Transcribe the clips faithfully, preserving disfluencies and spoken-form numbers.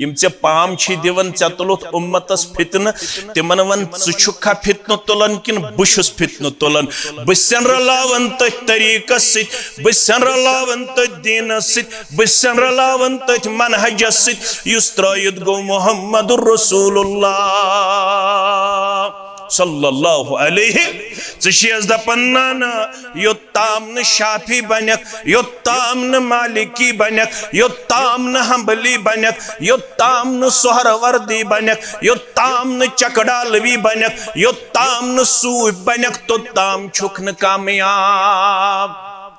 یِم ژےٚ پام چھی دِوان، ژےٚ تُلُتھ اُمتس فتنہٕ، تِمن وَن، ژٕ چھُکھا فتنہٕ تُلان کِنہٕ بہٕ چھُس فتنہٕ تُلان؟ بہٕ چھُسن رلاوان تٔتھۍ طریٖقس سۭتۍ، بہٕ چھُسن رلاوان تٔتھۍ دیٖنس سۭتۍ، بہٕ چھُسن رلاوان تٔتھۍ منہجس سۭتۍ، یُس ترٲوِتھ گوٚو محمد رسول اللہ صلی اللہ علیہ۔ ژٕ چھیَس دپان، نہ نہ، یوٚت تام نہٕ شافعی بنکھ، یوٚت تام نہٕ مالکی بنکھ، یوٚت تام نہٕ حنبلی بنکھ، یوٚت تام نہٕ سہروردی بنکھ، یوٚت تام نہٕ چکڈالوی بنکھ، یوٚت تام نہٕ صوفی بنکھ، توٚت تام چھُکھ نہٕ کامیاب۔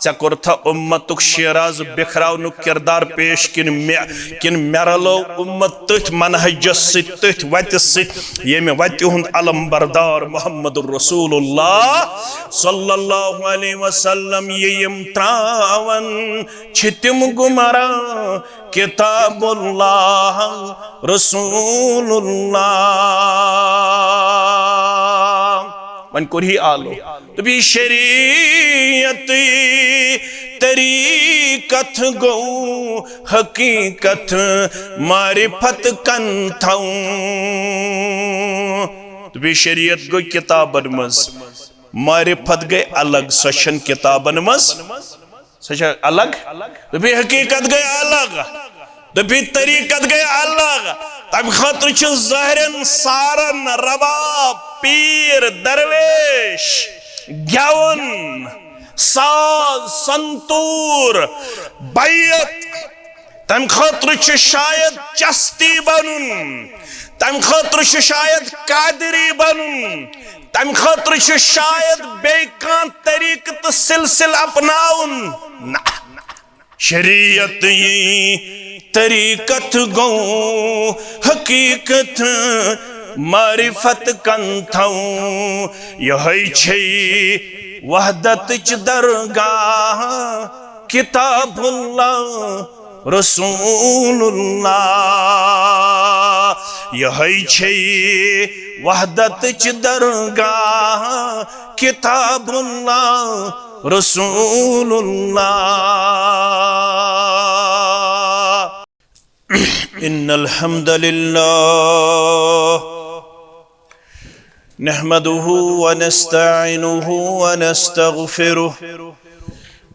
ژےٚ کوٚرتھا اُمتُک شیراز بِکھراونُک کردار پیش، کِنہٕ مےٚ، کِنہٕ مےٚ رلوو اُمت تٔتھۍ منہجس سۭتۍ، تٔتھۍ وتہِ سۭتۍ، ییٚمہِ وتہِ ہُنٛد علم بردار محمد رسول اللہ صلی اللہ علیہ وسلم یہِ یِم تراوان چھِ تِم گمراہ؟ کتاب اللہ رسول اللہ۔ وۄنۍ کوٚر ہی آلو۔ دوٚپُن، شریعت طریقت گوٚو حقیقت معرفت کن تھاوُن۔ دوٚپُن، شریعت گوٚو کتابن منٛز، معرفت گٔے الگ، سۄ چھنہٕ کتابن منٛز، سۄ چھےٚ الگ۔ دوٚپُن، حقیقت گٔے الگ۔ دوٚپُن، طریقت گٔے الگ۔ تمہِ خٲطرٕ چھِ ظٲہرن، سارن، رباب، پیٖر، درویش، گٮ۪وُن، ساز، سنتوٗر، بیت۔ تمہِ خٲطرٕ چھُ شاید چستی بنُن، تمہِ خٲطرٕ چھُ شاید قادری بنُن، تمہِ خٲطرٕ چھُ شاید بیٚیہِ کانٛہہ طریٖقہٕ تہٕ سلسلہٕ اپناوُن۔ نہ، شریعت یی طریقت گوٚو حقیقت معرفت کن تھاوُن۔ یہے چھے وحدتٕچ درگاہ کتاب اللہ رسول اللہ۔ یہے چھے وحدتٕچ درگاہ کتاب اللہ رسول اللہ۔ ان الحمد للہ نحمده ونستعينه ونستغفره،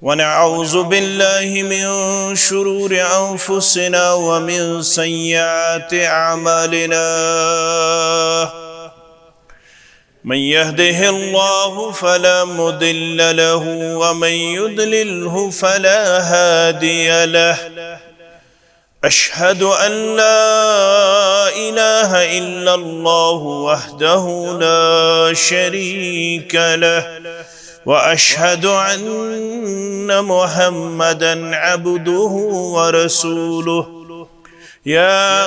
ونعوذ بالله من شرور أنفسنا ومن سيئات أعمالنا. من يهده الله فلا مضل له، ومن يضلله فلا هادي له. أشهد أن لا إله إلا الله وحده لا شريك له، وأشهد أن محمدا عبده ورسوله. يا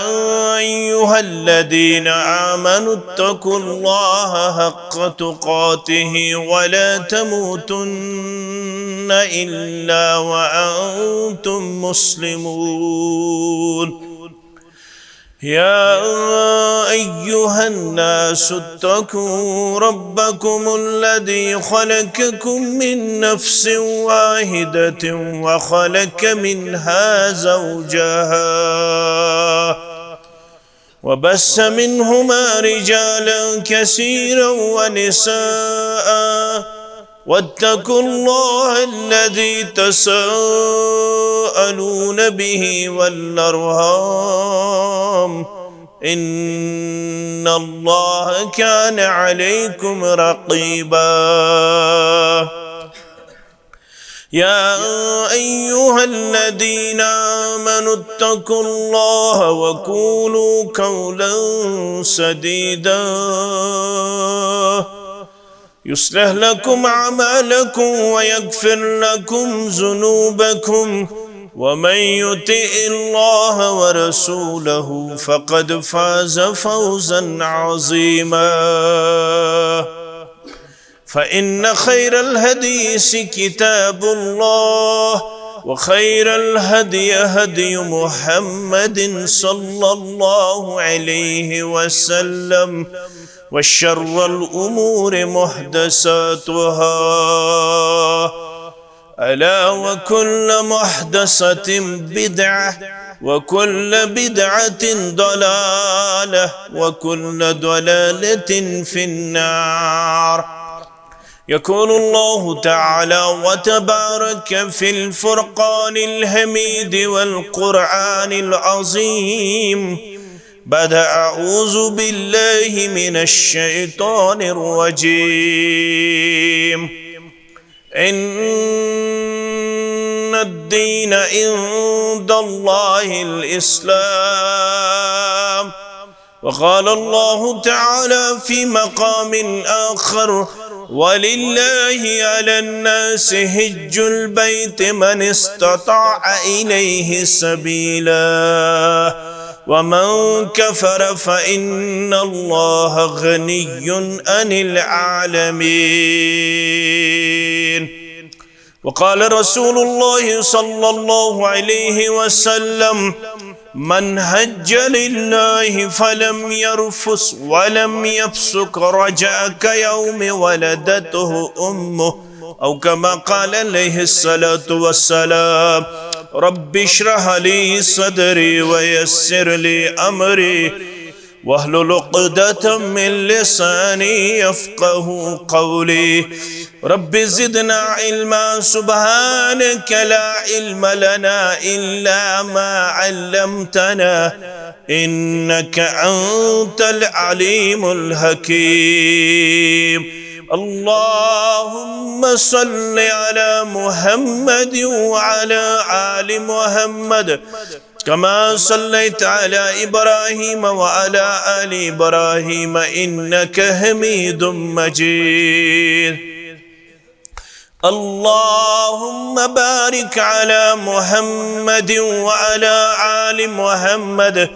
أيها الذين آمنوا اتقوا الله حق تقاته ولا تموتن إلا وأنتم مسلمون. يا أيها الناس اتقوا ربكم الذي خلقكم من نفس واحدة وخلق منها زوجها وبث منهما رجالا كثيرا ونساء، واتقوا الله الذي تساءلون به والأرحام، إن الله كان عليكم رقيبا. يا أيها الذين آمنوا اتقوا الله وقولوا قولا سديدا يصلح لكم أعمالكم ويغفر لكم ذنوبكم، ومن يطع الله ورسوله فقد فاز فوزا عظيما. فإن خير الحديث كتاب الله، وخير الهدي هدي محمد صلى الله عليه وسلم، وشر الأمور محدثاتها، ألا وكل محدثة بدعة، وكل بدعة ضلالة، وكل ضلالة في النار. يقول الله تعالى وتبارك في الفرقان الحميد والقرآن العظيم بعد أعوذ بالله من الشيطان الرجيم. إن الدين عند الله الإسلام. وقال الله تعالى في مقام آخر: ولله على الناس حج البيت من استطاع إليه سبيلا، ومن كفر فإن الله غني عن العالمين. وقال رسول الله صلى الله عليه وسلم: من حج لله فلم يرفث ولم يفسق رجع كيوم ولدته أمه، أو كما قال عليه الصلاة والسلام. رب اشرح لي صدري ويسر لي أمري واحلل عقدة من لساني يفقه قولي. رب زدنا علما، سبحانك لا علم لنا إلا ما علمتنا، إنك أنت العليم الحكيم. اللهم صل على محمد وعلى آل محمد كما صليت على إبراهيم وعلى آل إبراهيم إنك حميد مجيد. اللهم بارك على محمد وعلى آل محمد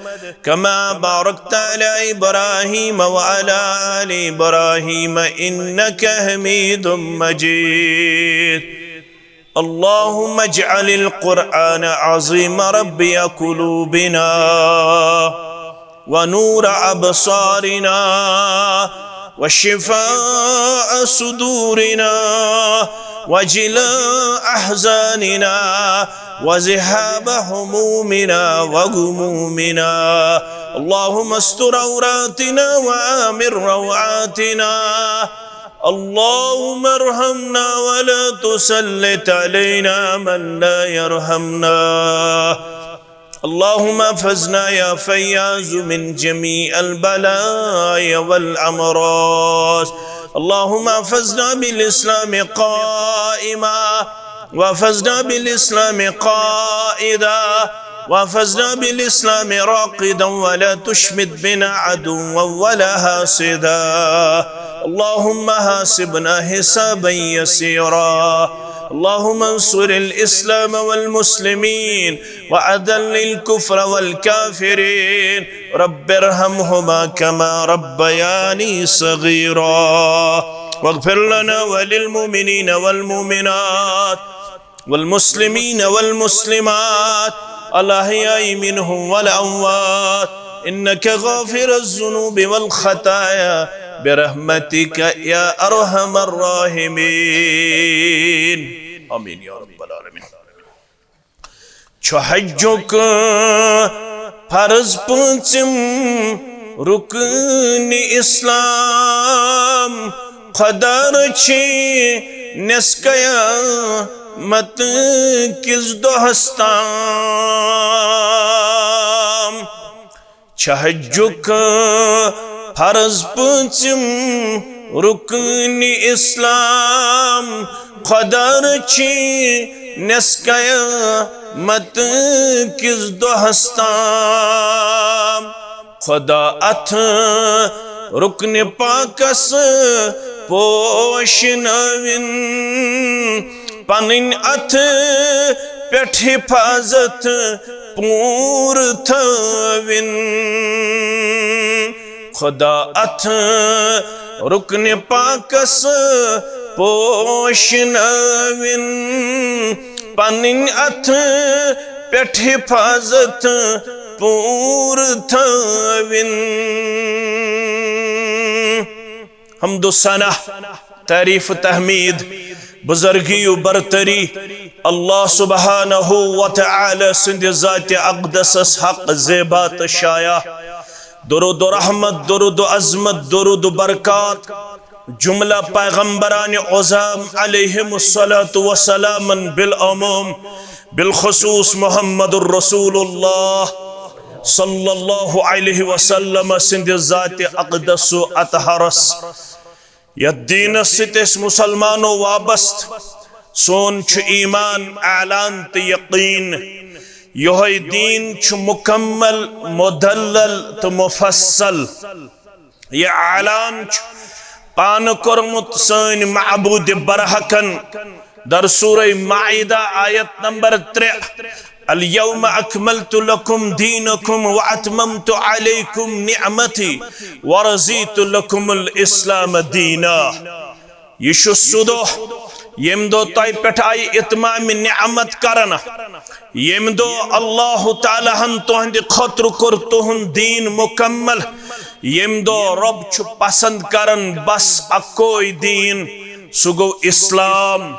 كما باركت على إبراهيم وعلى آل إبراهيم إنك حميد مجيد. اللهم اجعل القرآن العظيم ربيع قلوبنا ونور أبصارنا وشفاء صدورنا وجلاء أحزاننا وذهاب همومنا وغمومنا. اللهم استر عوراتنا وآمن روعاتنا. اللهم ارحمنا ولا تسلط علينا من لا يرحمنا. اللهم احفظنا يا فياض من جميع البلايا والأمراض. اللهم احفظنا بالإسلام قائما، واحفظنا بالإسلام قائدا، واحفظنا بالإسلام راقدا، ولا تشمت بنا عدوا ولا حاسدا. اللهم حاسبنا حسابا يسيرا. اللهم انصر الإسلام والمسلمين وأذل الكفر والكافرين. رب ارحمهما كما ربياني صغيرا. واغفر لنا وللمؤمنين والمؤمنات والمسلمين والمسلمات الأحياء منهم والأموات، إنك غافر الذنوب والخطايا برحمتك يا أرحم الراحمين. آمين يا رب العالمين. چھُ حجُک فرض پٲنٛژِم رُکن اسلام، خۄدا رٔچھِ نٮ۪صف قیامت کِس دۄہس تام۔ چھُ حجُک فرض پٲنٛژِم رُکن اسلام، خۄدا رٔچھِ نٮ۪صف قیامت کِس دۄہس تام۔ خۄدا اتھ رُکنہِ پاکس پوشنٲوِن، پنٕنۍ اتھٕ پٮ۪ٹھ حفاظت پوٗرٕ تھٲوِن۔ خۄدا اتھ رُکنہِ پاکس پوشنٲوِن، پنٕنۍ اتھٕ پٮ۪ٹھ حفاظت پوٗرٕ تھٲوِن۔ حمد و ثنا، تعریف و تحمید، بزرگی و برتری، اللہ سبحانہ و تعالی سٕنٛدِ ذاتِ اقدسس حق زیبا تہٕ شایع۔ درود و رحمت، درود و عظمت، درود و برکات جملہ پیغمبران عظام علیہم الصلاۃ والسلام بالعموم، بالخصوص محمد الرسول اللہ صلی اللہ علیہ وسلم سٕنٛدِ ذاتِ اقدس و اطہرس۔ یتھ دیٖنس سۭتۍ أسۍ مُسلمانو وابستہٕ، سون چھُ ایمان، اعلان تہٕ یقین۔ یہوے دیٖن چھُ مکمل، مدلل تہٕ مفصل۔ یہ اعلان چھُ پانہٕ کوٚرمُت سٲنۍ معبود برحقن در سورہ مائدہ آیت نمبر ترٛےٚ، الیوم اکملت لکم دینکم واتممت علیکم نعمتی ورضیت لکم الاسلام دینا۔ یہ چھُ سُہ دۄہ، ییٚمہِ دۄہ تۄہہِ پٮ۪ٹھ آیہِ اتمام نعمت کرنہٕ، ییٚمہِ دۄہ اللہ تعالیٰ ہن تُہنٛدِ خٲطرٕ کوٚر تُہنٛد دیٖن مکمل، ییٚمہِ دۄہ رۄب چھُ پسند کران بس اکوے دیٖن، سُہ گوٚو اسلام۔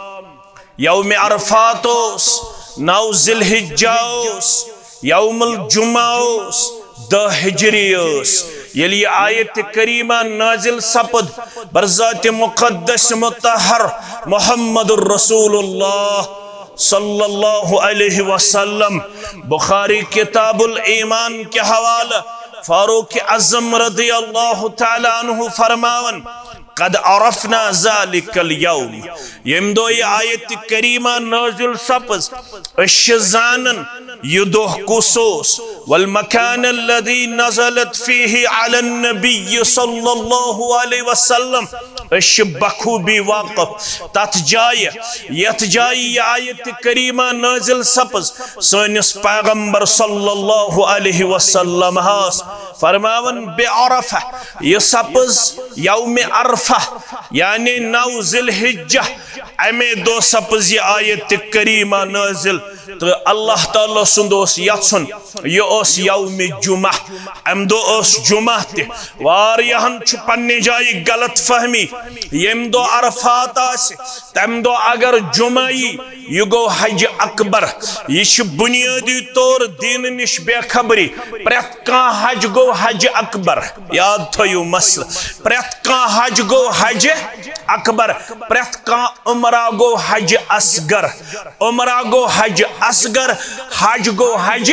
یوم عرفات اوس، نو ذی الحجہ اوس، یوم الجمعہ اوس، دہ ہجری اوس، ییٚلہِ یہِ آیت کریمہ نازل سپد، برذات مقدس مطہر محمد الرسول اللہ صلی اللہ علیہ وسلم۔ بخاری کتاب الایمان کے حوالہ فاروق اعظم رضی اللہ تعالیٰ عنہ فرماون، قد عرفنا ذلك اليوم۔ ییٚمہِ دۄہ یہِ آیت کریمہ نازل سپٕز، أسۍ چھِ زانان یہِ دۄہ کُس اوس۔ والمكان الذي نزلت فيه على النبي صلى الله عليه وسلم۔ أسۍ چھِ بخوبی واقف تتھ جایہِ، یتھ جایہِ یہِ آیت کریمہ نازل سپٕز سٲنِس پیغمبر صلی اللہ علیہ وسلم ہس۔ فرماون، بعرفہ، یہِ سپٕز یوم عرفہ، یعنی نو ذی الحجہ، امے دۄہ سپٕز یہِ آیت کریمہ نازل۔ تہٕ اللہ تعالیٰ سُنٛد اوس یژھُن، یہِ اوس یوم جمعہ، امہِ دۄہ اوس جمعہ تہِ۔ واریاہن چھُ پننہِ جایہِ غلط فہمی، ییٚمہِ دۄہ عرفات آسہِ، تمہِ دۄہ اگر جمعہ یی، یہِ گوٚو حج اکبر۔ یہِ چھِ بنیٲدی طور دیٖنہٕ نِش بے خبری۔ پرٛٮ۪تھ کانٛہہ حج گوٚو حج اکبر۔ یاد تھٲیِو مسلہٕ، پرٛٮ۪تھ کانٛہہ حج گوٚو حج اکبر، پرٛٮ۪تھ کانٛہہ عمرہ گوٚو حج اصغر، عمرہ گوٚو حج اصغر، حج گوٚو حج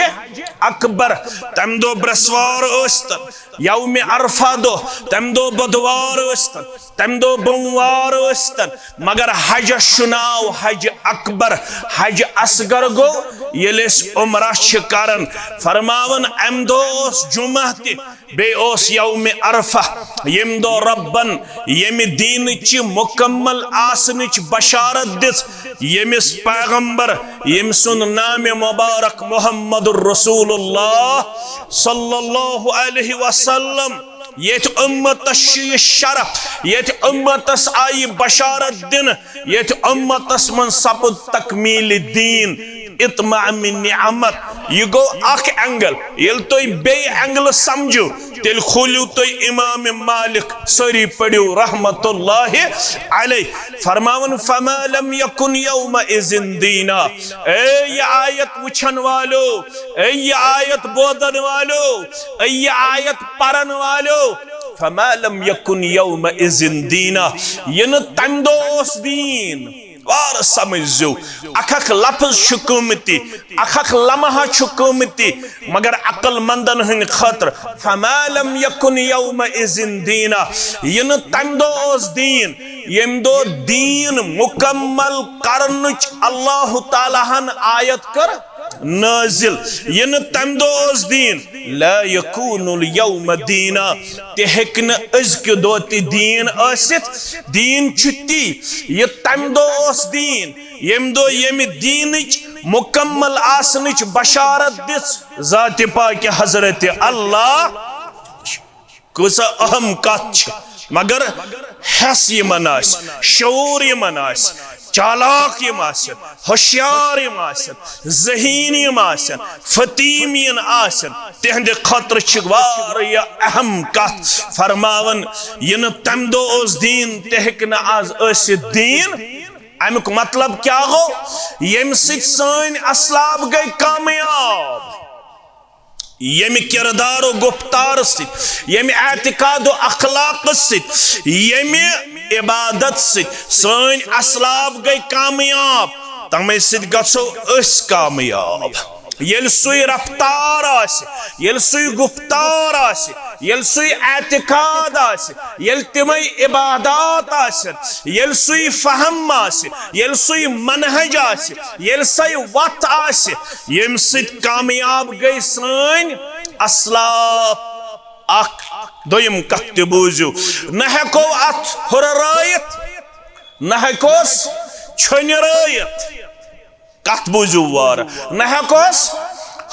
اکبر۔ تمہِ دۄہ برٛٮ۪سوار ٲسۍتن، یوم عرفہ دۄہ، تمہِ دۄہ بدوار ٲسۍتن، تمہِ دۄہ بوموار ٲسۍتن، مگر حجس چھُ ناو حج اکبر۔ حج اصغر گوٚو ییٚلہِ أسۍ عمرہ چھِ کران۔ فرماوان، امہِ دۄہ اوس جمعہ تہِ، بیٚیہِ اوس یوم عرفہ، ییٚمہِ دۄہ رۄبن ییٚمہِ دیٖنٕچ مکمل آسنٕچ بشارت دِژ، ییٚمِس پیغمبر، ییٚمہِ سُنٛد نام مبارک محمد رسول اللہ صلی اللہ علیہ وسلم، ییٚتہِ اُمتس چھُ یہِ شرف، ییٚتہِ اُمتس آیہِ بشارت دِنہٕ، ییٚتہِ اُمتس منٛز سپُد تکمیل دیٖن، اتمام نعمت۔ یہِ گوٚو اکھ اینگل۔ ییٚلہِ تُہۍ بیٚیہِ اینگلہٕ سمجھِو، تیٚلہِ کھوٗلِو تُہۍ امام مالک، سٲری پٔرِو رحمت اللہ علیہ۔ فرماوان، فما لم یکن یومئذ دینا۔ اے یہِ آیت وٕچھن والو، اے یہِ آیت بوزن والو، اے یہِ آیت پرن والو، فما لم یکن یومئذ دینا۔ یہِ نہٕ تمہِ دۄہ اوس دیٖن۔ وارٕ سمجھزیو، اکھ اکھ لفظ چھُ قۭمتی، اکھ اکھ لمحہ چھُ قۭمتی، مگر عقل مندن ہٕنٛدِ خٲطرٕ، فما لم یکن یومئذ دینا، یہِ نہٕ تمہِ دۄہ اوس دیٖن، ییٚمہِ دۄہ دیٖن مکمل کرنٕچ اللہ تعالیٰ ہن آیت کٔر نازل۔ یہِ نہٕ تمہِ دۄہ اوس دیٖن، لا یکون الیوم دینا، تہِ ہیٚکہِ نہٕ أزکہِ دۄہ تہِ دیٖن ٲسِتھ۔ دیٖن چھُ تی، یہِ تمہِ دۄہ اوس دیٖن، ییٚمہِ دۄہ ییٚمہِ دیٖنٕچ مکمل آسنٕچ بشارت دِژ ذاتِ پاکہِ حضرت اللہ۔ کۭژاہ اہم کتھ چھِ، مگر حٮ۪س یِمن آسہِ، شعوٗر یِمن آسہِ، چالاک یِم آسن، ہوشیار یِم آسن، ذہین یِم آسن، فطیم یِم آسن، تِہنٛدِ خٲطرٕ چھِ واریاہ اہم کتھ فرماوان۔ یہِ نہٕ تمہِ دۄہ اوس دیٖن، تہِ ہیٚکہِ نہٕ از ٲسِتھ دیٖن۔ اَمیُک مطلب کیٛاہ گوٚو؟ ییٚمہِ سۭتۍ سٲنۍ اسلاف گٔے کامیاب، ییٚمہِ کردار و گفتار سۭتۍ، ییٚمہِ اعتقاد و اخلاق سۭتۍ، ییٚمہِ عبادت سۭتۍ سٲنۍ اسلاف گٔے کامیاب، تَمے سۭتۍ گژھو أسۍ کامیاب۔ ییٚلہِ سُے رفتار آسہِ، ییٚلہِ سُے گفتار آسہِ، ییٚلہِ سُے اعتقاد آسہِ، ییٚلہِ تِمے عبادات آسن، ییٚلہِ سُے فہم آسہِ، ییٚلہِ سُے منہج آسہِ، ییٚلہِ سۄے وتھ آسہِ، ییٚمہِ سۭتۍ کامیاب گٔے سٲنۍ اسلاف۔ اکھ۔ دوٚیِم کتھ تہِ بوٗزِو، نہ ہٮ۪کو اتھ ہُررٲیِتھ، نہ ہٮ۪کوس چھۄنہِ رٲیِتھ۔ کتھ بوٗزِو وارٕ، نہ ہٮ۪کوس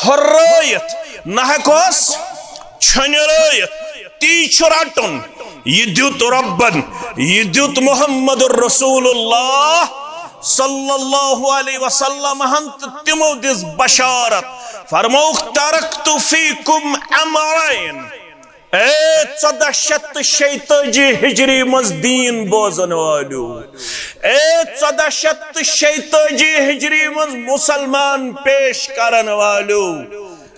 ہُررٲیِتھ، نہ ہٮ۪کوس چھۄنہِ رٲیِتھ۔ تی چھُ رٹُن، یہِ دیُت رۄبن، یہِ دیُت محمد رسول اللہ صلی اللہ علیہ وسلم ہن، تہٕ تِمو دِژ بشارت، فرمووُکھ، "ترکت فیکم امرین"۔ اے ژۄدہ شیٚتھ تہٕ شیٚیہِ تٲجی ہجری منٛز دیٖن بوزن والیو، اے ژۄدہ شیٚتھ تہٕ شیٚیہِ تٲجی ہجری منٛز مسلمان پیش کرن والیو،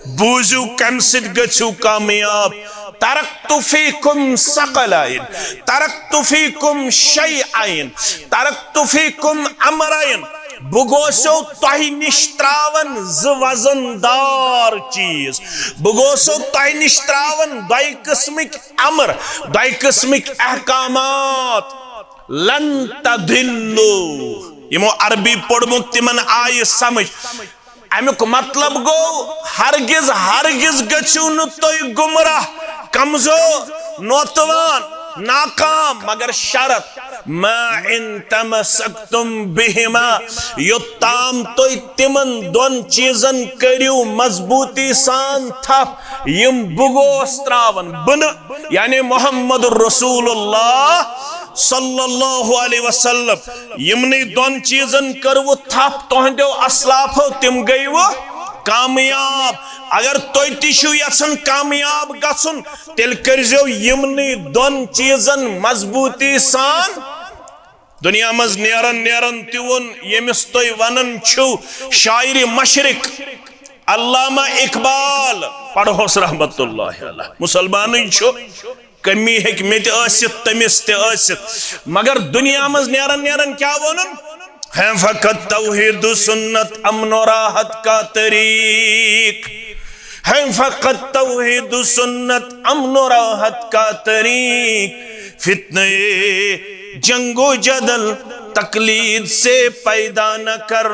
بوٗزِو کمہِ سۭتۍ گٔژھِو کامیاب۔ ترکت فیکم ثقلین، ترکت فیکم شیئین، ترکت فیکم امرین۔ بہٕ گوسو تۄہہِ نِش تراوان زٕ وزن دار چیٖز۔ بہٕ گوسو تۄہہِ نِش تراوان دۄیہِ قٕسمٕکۍ امر، دۄیہِ قٕسمٕکۍ احکامات۔ لن تضلوا۔ یِمو عربی پوٚرمُت، تِمن آیہِ سمجھ۔ امیُک مطلب گوٚو، ہرگز، ہرگز گٔژھِو نہٕ تُہۍ گمراہ، کمزور، نوتوان، ناکام، مگر شرط، ما ان تمسکتم بہما، یوٚتام تُہۍ تِمن دۄن چیٖزن کٔرِو مضبوٗطی سان تھپھ، یِم بہٕ گوس تراوان، بہٕ نہٕ، یعنی محمد رسول اللہ صلی اللہ علیہ وسلم۔ یِمنٕے دۄن چیٖزن کٔروٕ تھپھ تُہنٛدیو اسلافو، تِم گٔیوٕ کامیاب۔ اگر تُہۍ تہِ چھِو یژھان کامیاب گژھُن، تیٚلہِ کٔرزیو یِمنٕے دۄن چیٖزن مضبوٗطی سان۔ دُنیا منٛز نیران نیران تہِ ووٚن، ییٚمِس تُہۍ ونان چھِو شاعرِ مشرق علامہ اقبال، پرہوس رحمت اللہ علیہ، مسلمانٕے چھُ، کمی ہیٚکہِ مےٚ تہِ ٲسِتھ، تٔمِس تہِ ٲسِتھ، مگر دُنیا منٛز نیران نیران کیٛاہ ووٚنُن؟ ہے فقط توحید و سنت امن و راحت کا طریق، ہے فقط توحید و سنت امن و راحت کا طریق، فتنہ جنگ و جدل تقلید سے پیدا نہ کر۔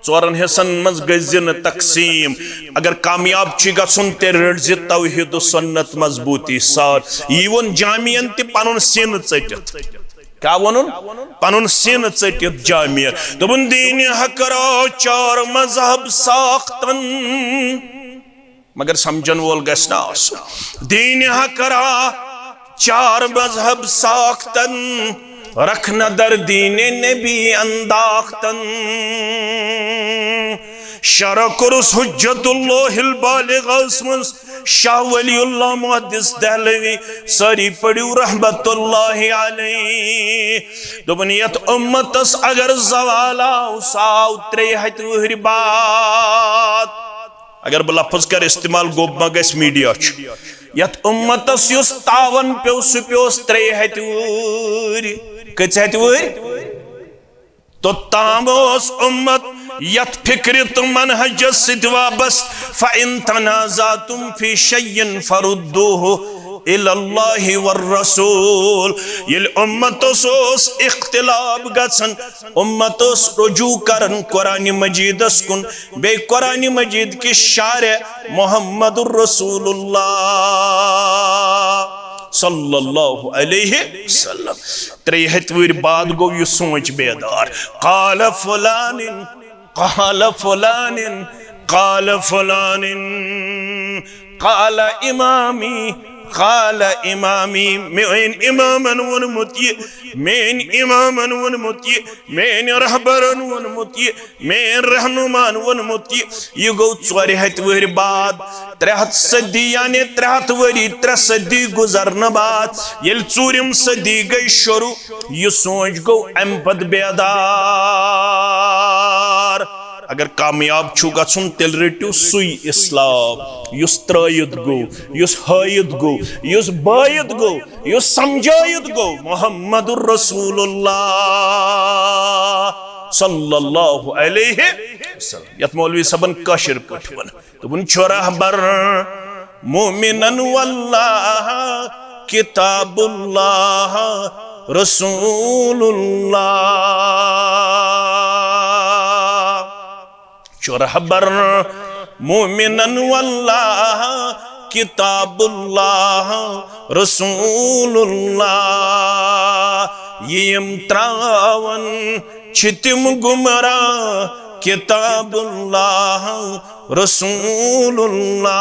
ژورن حصن منٛز گٔژھۍ زِ نہٕ تقسیٖم۔ اگر کامیاب چھُ گژھُن، تیٚلہِ رٔٹۍ زِ توحید و سنت مضبوٗطی سان۔ یی ووٚن جامعین تہِ پنُن سیٖنہٕ ژٔٹِتھ۔ کیٛاہ ووٚنُن؟ پنُن سیٖنہٕ ژٔٹِتھ جامعین۔ دوٚپُن، دین حق را چار مذہب ساختن۔ مگر سمجھن وول گژھِ نہ آسُن۔ دین حق را چار مذہب ساختن، رکھ نہ در دین نبی انداختن۔ شرح کوٚرُس حجت اللہ البالغ منٛز شاہ ولی اللہ محدث دہلوی، سٲری پٔرِو رحمت اللہ علیہ۔ دوٚپُن، یتھ امتس اگر زوال آو، سُہ آو ترٛیٚیہِ ہتہِ وُہرِ بعد۔ اگر بہٕ لفظ کرٕ استعمال، گوٚب ما گژھِ؟ میڈیا چھُ۔ یتھ امتس یُس تاون پیوٚو، سُہ پیوٚس ترٛیٚیہِ ہتہِ وُہرۍ۔ کٔژِ ہتہِ وُہرۍ؟ توٚتام اوس امت یتھ فکرِ تہٕ منہجس سۭتۍ وابست، فَإِن تَنَازَعْتُمْ فِي شَيْءٍ فَرُدُّوهُ إِلَى اللَّهِ وَالرَّسُولِ۔ ییٚلہِ امتس اوس اختلاف گژھان، امت اوس رجوع کران قرآن مجیدس کُن، بیٚیہِ قرآن مجید کِس شارح محمد رسول اللہ صلی اللہ علیہ وسلم۔ ترٛیٚیہِ ہتہِ وُہرۍ بعد گوٚو یہِ سونچ بیدار۔ قال فلان، قال فلان، قال فلان، قال امامی، قال امامی، میٲنۍ امامن ووٚنمُت یہِ، میٲنۍ امامن ووٚنمُت یہِ، میٲنۍ رہبرن ووٚنمُت یہِ، میٲنۍ رہنماہن ووٚنمُت یہِ۔ یہِ گوٚو ژورِ ہتہِ وٕہٕرۍ بعد، ترٛےٚ ہتھ صدی، یعنی ترٛےٚ ہتھ ؤری، ترٛےٚ صدی گُزرنہٕ بعد، ییٚلہِ ژوٗرِم صدی گٔے شروع، یہِ سونچ گوٚو امہِ پتہٕ بیدار۔ اگر کامیاب چھُو گژھُن، تیٚلہِ رٔٹِو سُے اسلام، یُس ترٲیِتھ گوٚو، یُس ہٲیِتھ گوٚو، یُس بٲیِتھ گوٚو، یُس سمجھٲیِتھ گوٚو، محمد رسول اللہ صلی اللہ علیہ وسلم۔ یتھ مولوی صٲبن کٲشِر پٲٹھۍ ووٚن، دوٚپُن، چھُ رہبر مومنن واللہ کتاب اللہ رسول اللہ۔ چھُ رہبر مومنن واللہ کتاب اللہ رسول اللہ۔ یِم تراون چھِ تِم گمراہ کتاب اللہ رسول اللہ۔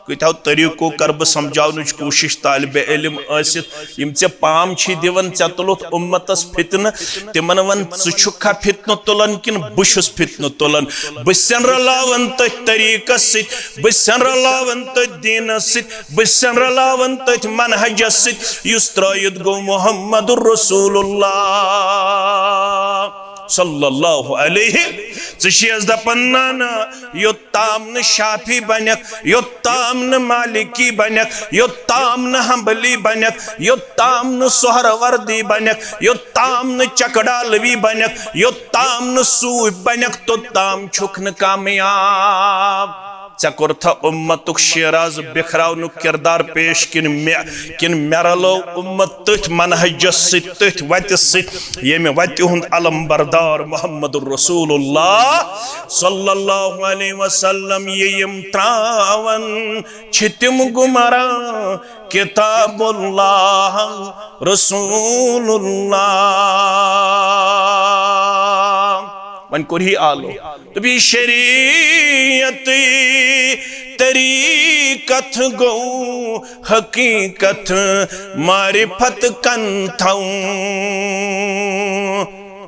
کۭتیاہو طریقو کر بہٕ سمجھاونٕچ کوٗشش، طالب علم ٲسِتھ، یِم ژےٚ پام چھی دِوان، ژےٚ تُلُتھ اُمتس فتنہٕ، تِمن ون، ژٕ چھُکھا فتنہٕ تُلان کِنہٕ بہٕ چھُس فتنہٕ تُلان؟ بہٕ چھُسن رلاوان تٔتھۍ طریقس سۭتۍ، بہٕ چھُسن رلاوان تٔتھۍ دیٖنس سۭتۍ، بہٕ چھُسن رلاوان تٔتھۍ منہجس سۭتۍ، یُس ترٲیِتھ گوٚو محمد رسول اللہ صلی اللہ علیہ۔ ژٕ چھیَس دپان، نہ نہ، یوٚت تام نہٕ شافعی بنکھ، یوٚت تام نہٕ مالکی بنکھ، یوٚت تام نہٕ حنبلی بنکھ، یوٚت تام نہٕ سہروردی بنکھ، یوٚت تام نہٕ چکڈالوی بنکھ، یوٚت تام نہٕ صوفی بنکھ، توٚت تام چھُکھ نہٕ کامیاب۔ ژےٚ کوٚرتھا اُمتُک شیراز بِکھراونُک کِردار پیش، کِنہٕ مےٚ، کِنہٕ مےٚ رلوو اُمت تٔتھۍ منہجس سۭتۍ، تٔتھۍ وتہِ سۭتۍ، ییٚمہِ وتہِ ہُنٛد علم بردار محمد رسول اللہ صلی اللہ علیہ وسلم؟ یہِ یِم تراون چھِ تِم گمراہ کتاب اللہ رسول اللہ۔ وۄنۍ کوٚر ہی آلو۔ دوٚپُن، شریعت طریقت گوٚو حقیقت معرفت کن تھاوُن۔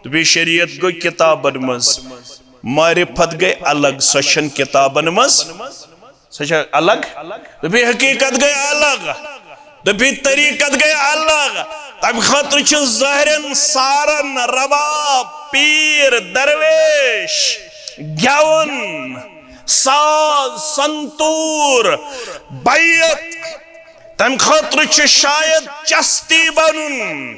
دوٚپُن، شریعت گوٚو کتابن منٛز، معرفت گٔے الگ، سۄ چھنہٕ کتابن منٛز۔ سۄ چھےٚ الگ۔ دوٚپُن، حقیقت گٔے الگ۔ دوٚپُن، طریقت گٔے الگ۔ تَمہِ خٲطرٕ چھِ ظٲہرٮ۪ن سارن، رباب، پیٖر، درویش، گٮ۪وُن، ساز، سنتوٗر، بیت۔ تَمہِ خٲطرٕ چھُ شاید چستی بنُن،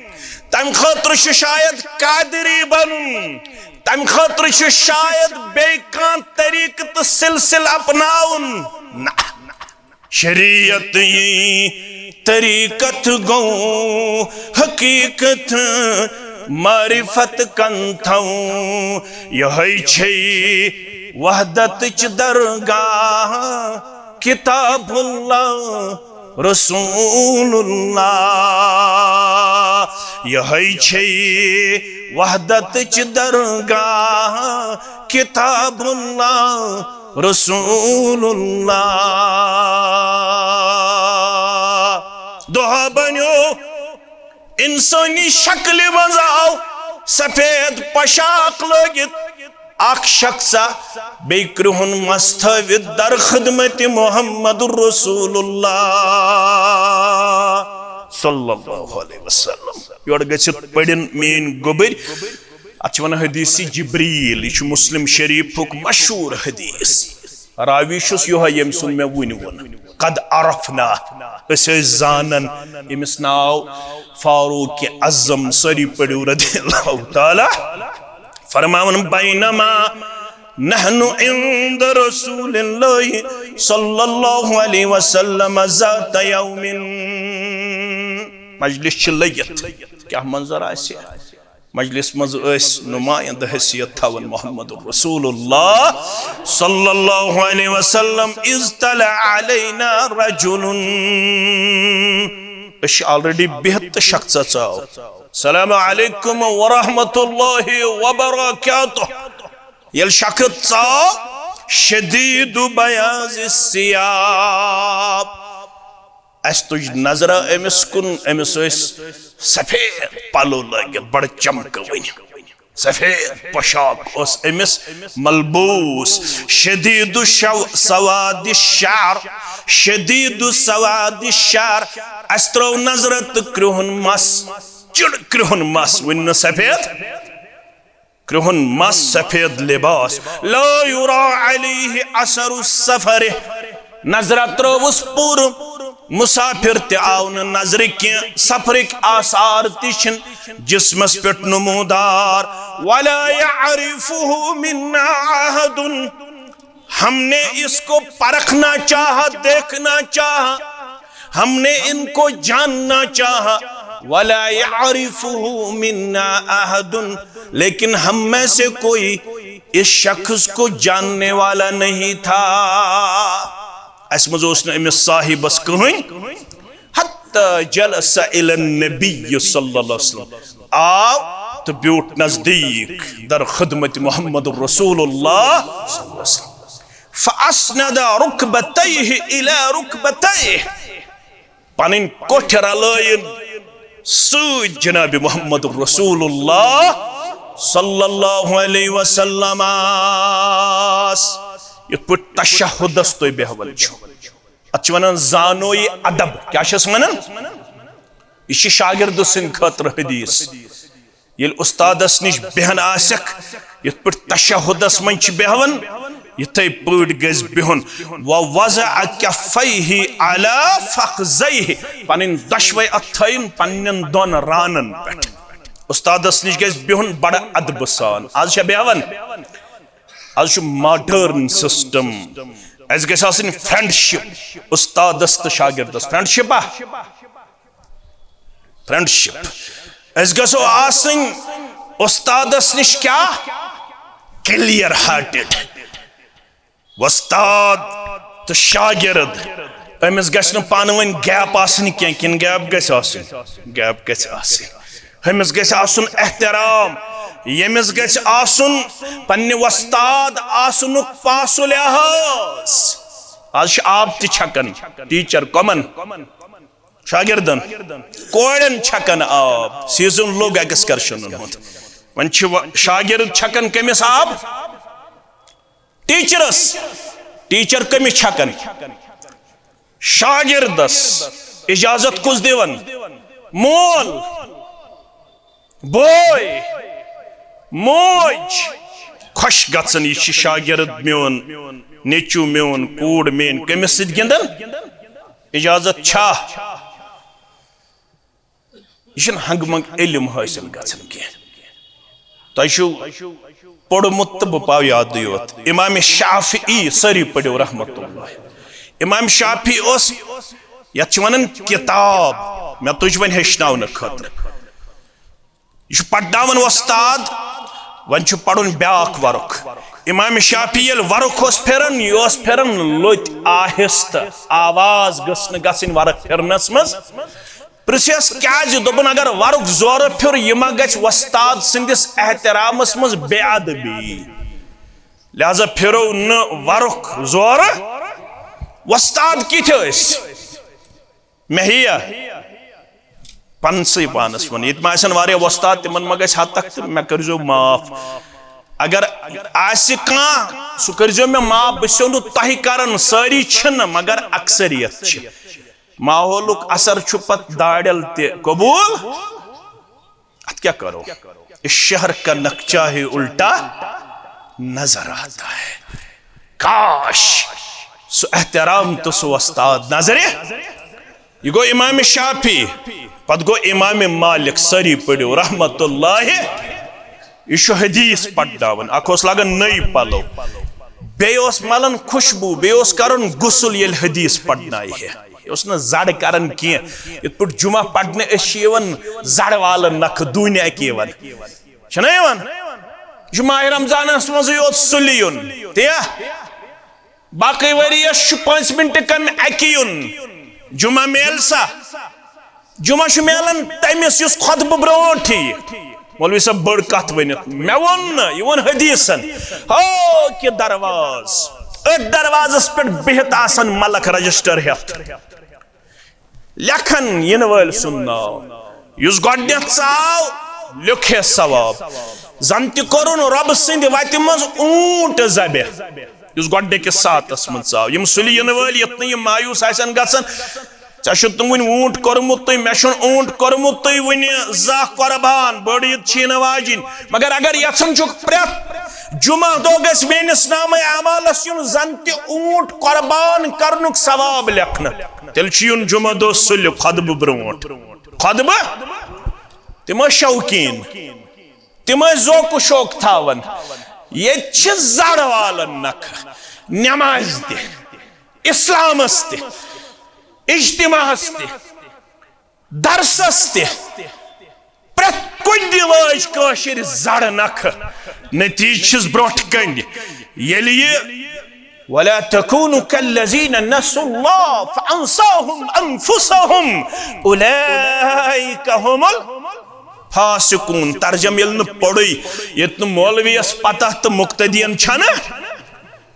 تَمہِ خٲطرٕ چھُ شاید قادری بنُن، تَمہِ خٲطرٕ چھُ شاید بیٚیہِ کانٛہہ طریٖقہٕ تہٕ سلسلہٕ اپناوُن۔ نہ، شریعت یی طریقت گوٚو حقیقت معرفت کن تھاوُن۔ یہے چھے وحدتٕچ درگاہ کتاب اللہ رسول اللہ۔ یہے چھے وحدتٕچ درگاہ کتاب اللہ رسول اللہ۔ دۄہ بنیو، انسٲنی شکلہِ منٛز آو، سفید پوشاک لٲگِتھ اکھ شخصا، بیٚیہِ کرٛہُن مَس تھٲوِتھ در خدمت محمد رسول اللہ صلی اللہ علیہ وسلم۔ یورٕ گٔژھِتھ پٔرِن میٲنۍ گوٚبٕرۍ۔ اتھ چھِ ونان حدیث جبریل، یہِ چھُ مسلم شریفُک مشہوٗر حدیث۔ راوی چھُس یِہوٚے، ییٚمۍ سُنٛد مےٚ وُنہِ ووٚن۔ قد عرفنا، أسۍ ٲسۍ زانان أمِس ناو فاروق اعظم، سٲری پٔرِو رضی اللہ تعالیٰ۔ فرماوان، بینما نحن عند رسول اللہ صلی اللہ علیہ وسلم ذات یوم۔ مجلس چھِ لٔگِتھ، کیٛاہ منظر آسہِ؟ مجلس منٛز ٲسۍ نمایندٕ حیثیت تھاوان محمد رسول اللہ صلی اللہ علیہ وسلم۔ اذ طلع علینا رجل، أسۍ چھِ already بِہِتھ تہٕ شخص ژاو۔ السلام علیکم ورحمۃ اللہ وبرکاتہ۔ ییٚلہِ شخص ژاو، شدید بیاض الثیاب۔ اسہِ تُج نظرہ أمِس کُن، أمِس ٲسۍ سفید پلو لٲگِتھ، بڑٕ چمکوٕنۍ۔ سفید پوشاک اوس أمِس ملبوس۔ شدید الشو-، سواد الشعر، شدید سواد الشعر۔ اسہِ ترٲو نظرہ تہٕ کرٛہُن مس، چِڑ کرٛہُن مس، وُنہِ نہٕ سفید۔ کرٛہُن مس، سفید لباس۔ لا یرا علیہ اثر السفر۔ نظرہ ترٲوٕس پوٗرٕ، مسافر تہِ آو نہٕ نظرِ کینٛہہ، سفرٕکۍ آثار تہِ چھِنہٕ جسمس پٮ۪ٹھ نمودار۔ ولا یعرفہ منا احد۔ ہم نے اس کو پرکھنا چاہا، دیکھنا چاہا، ہم نے ان کو جاننا چاہا، ولا یعرفہ منا احد، لیکن ہم میں سے کوئی اس شخص کو جاننے والا نہیں تھا۔ اسہِ منٛز اوس نہٕ أمِس صاحبس کٕہٕنۍ۔ حتی جلس الی النبی صلی اللہ علیہ وسلم، آو تہٕ بیوٗٹھ نزدیٖک در خدمت محمد رسول اللہ صلی اللہ علیہ وسلم۔ فاسند رکبتیہ الی رکبتیہ، پنٕنۍ کوٹھۍ رلٲیِن سۭتۍ جناب محمد رسول اللہ صلی اللہ علیہ وسلم۔ یِتھ پٲٹھۍ تشہدس تُہۍ بیہوان چھِو، اتھ چھِ ونان زانوی ادب۔ کیٛاہ چھِس ونان؟ یہِ چھِ شاگرد سٕنٛدِ خٲطرٕ حدیث۔ ییٚلہِ استادس نِش بیہان آسکھ، یِتھ پٲٹھۍ تشہدس منٛز چھِ بیہوان، یِتھے پٲٹھۍ گژھِ بِہُن۔ ووضع کفیہ علی فخذیہ، پنٕنۍ دۄشوے اتھٕ تھٲیِن پننٮ۪ن دۄن رانن پٮ۪ٹھ۔ استادس نِش گژھِ بِہُن بڑٕ ادبہٕ سان۔ از چھا بیہوان؟ از چھُ ماڈرن سسٹم۔ اسہِ گژھِ آسٕنۍ فرینڈشپ، استادس تہٕ شاگردس فرینڈشپ۔ آ، فرینڈشپ۔ أسۍ گژھو آسٕنۍ استادس نِش کیٛاہ؟ Clear hearted. وۄستاد تہٕ شاگرد، أمِس گژھِ نہٕ پانہٕ ؤنۍ گیپ آسٕنۍ کینٛہہ، کِنہٕ گیپ گژھِ آسٕنۍ؟ گیپ گژھِ آسٕنۍ۔ أمِس گژھِ آسُن احترام، ییٚمِس گژھِ آسُن پننہِ وۄستاد آسنُک پاس و لحاظ۔ از چھِ آب تہِ چھکان ٹیچر کمن؟ شاگردن، کورٮ۪ن چھکن آب۔ سیزن لوٚگ ایکسکرشنن ہُنٛد۔ وۄنۍ چھِ و-، شاگرد چھکن کٔمِس آب؟ ٹیچرس۔ ٹیچر کٔمِس چھکن؟ شاگردس۔ اجازت کُس دِوان؟ مول۔ بوے، موج، خۄش گژھن، یہِ چھِ شاگرد میون، نیٚچو میون، کوٗر میٲنۍ، کٔمِس سۭتۍ گِنٛدن؟ اجازت چھا؟ یہِ چھُنہٕ ہنٛگہٕ منٛگہٕ علم حٲصِل گژھان کینٛہہ۔ تۄہہِ چھُو پوٚرمُت تہٕ بہٕ پاو یادٕے یوت۔ امام شافعی، سٲری پٔرِو رحمت اللہ۔ امام شافعی اوس، یتھ چھِ ونان کتاب، مےٚ تُج وۄنۍ ہیٚچھناونہٕ خٲطرٕ۔ یہِ چھُ پرناوان وۄستاد، وۄنۍ چھُ پرُن بیاکھ ورُق۔ امام شافعی ییٚلہِ ورُق اوس پھِران، یہِ اوس پھِران لوٚتۍ آہستہٕ، آواز گٔژھ نہٕ گژھٕنۍ ورُق پھِرنس منٛز۔ پرٛژھٮ۪س کیٛازِ؟ دوٚپُن، اگر ورُق زورٕ پھِر، یہِ ما گژھِ وۄستاد سٕنٛدِس احترامس منٛز بے ادبی؟ لہذا پھِرو نہٕ ورُق زورٕ۔ وۄستاد کِتھۍ ٲسۍ؟ مےٚ ہیٚیہِ پنسٕے پانس ووٚن، ییٚتہِ ما آسن واریاہ وۄستاد، تِمن ما گژھِ ہتک تہٕ مےٚ کٔرۍزیو معاف۔ اگر آسہِ کانٛہہ، سُہ کٔرۍزیو مےٚ معاف، بہٕ چھُسو نہٕ تۄہہِ کران، سٲری چھِنہٕ، مگر اکثریت چھِ۔ ماحولُک اثر چھُ پتہٕ داڑٮ۪ل تہِ قبوٗل۔ اتھ کیٛاہ کرو؟ اس شہر کا نقشہ ہی الٹا نظر آتا ہے۔ کاش سُہ احترام تہٕ سُہ وۄستاد نظرِ۔ یہِ گوٚو امام شافعی، پتہٕ گوٚو امام مالک، سٲری پٔرِو رحمت اللہ۔ یہِ چھُ حدیث پرناوان، اکھ اوس لاگان نٔے پلو، بیٚیہِ اوس ملان خوشبو، بیٚیہِ اوس کران غسل ییٚلہِ حدیث پرنایہِ ہے۔ یہِ اوس نہٕ زڑ کران کینٛہہ۔ یِتھ پٲٹھۍ جمعہ پرنہِ أسۍ چھِ یِوان زڑ والن نکھٕ دوٗنہِ اکہِ یِوان۔ چھُنہ یِوان؟ یہِ چھُ ماہِ رمضانس منٛزٕے یوت سُلہِ یُن۔ تی یا؟ باقٕے ؤرۍ یَس چھُ پانٛژِ مِنٹہِ کم اکہِ یُن۔ جمعہ میلہِ سا؟ جمعہ چھُ میلان تٔمِس یُس خطبہٕ برونٛٹھ یِیہِ۔ مولوی صٲب بٔڑ کتھ ؤنِتھ۔ مےٚ ووٚن نہٕ، یہِ ووٚن حدیثن۔ ہو کہِ درواز۔ أتھۍ دروازس پٮ۪ٹھ بِہِتھ آسن ملک رجسٹر ہٮ۪تھ، لیکھن یِنہٕ وٲلۍ سُنٛد ناو۔ یُس گۄڈٕنٮ۪تھ ژاو، لیوٚکھ ہے ثواب۔ زن تہِ کوٚرُن رۄبہٕ سٕنٛدِ وتہِ منٛز اوٗنٹ ذبح، یُس گۄڈٕنِکِس ساعتس منٛز ژاو۔ یِم سُلہِ یِنہٕ وٲلۍ، یُتھ نہٕ یِم مایوس آسن گژھان، "ژےٚ چھُ تُہۍ وُنہِ اوٗنٹ کوٚرمُتٕے، مےٚ چھُنہٕ اوٗنٹ کوٚرمُتٕے وُنہِ زانٛہہ قۄربان، بٔڑ عیٖد چھِ یِنہٕ واجِنۍ۔" مگر اگر یژھان چھُکھ پرٛٮ۪تھ جمعہ دۄہ گژھِ میٲنِس نامہ اعمالس یُن زن تہِ اوٗنٹ قۄربان کرنُک ثواب لیکھنہٕ، تیٚلہِ چھُ یُن جمعہ دۄہ سُلہِ خطبہٕ برونٛٹھ۔ خطبہٕ؟ تِم ٲسۍ شوقیٖن، تِم ٲسۍ ذوق و شوق تھاوان۔ ییٚتہِ چھِ زڑ والن نکھٕ، نمازِ تہِ، اسلامس تہِ، اجتماعس تہِ، درسس تہِ، پرٛٮ۪تھ کُنہِ لٲج کٲشِر زڑ نکھٕ۔ نتیجہٕ چھِس برونٛٹھ کنہِ، ییٚلہِ یہِ "ولا تكونوا كالذين نسوا الله فأنساهم أنفسهم أولئك هم الفاسقون" ترجمہٕ ییٚلہِ نہٕ پوٚرُے، ییٚتہِ نہٕ مولویَس پتہ تہٕ مقتدیَن چھَنہٕ،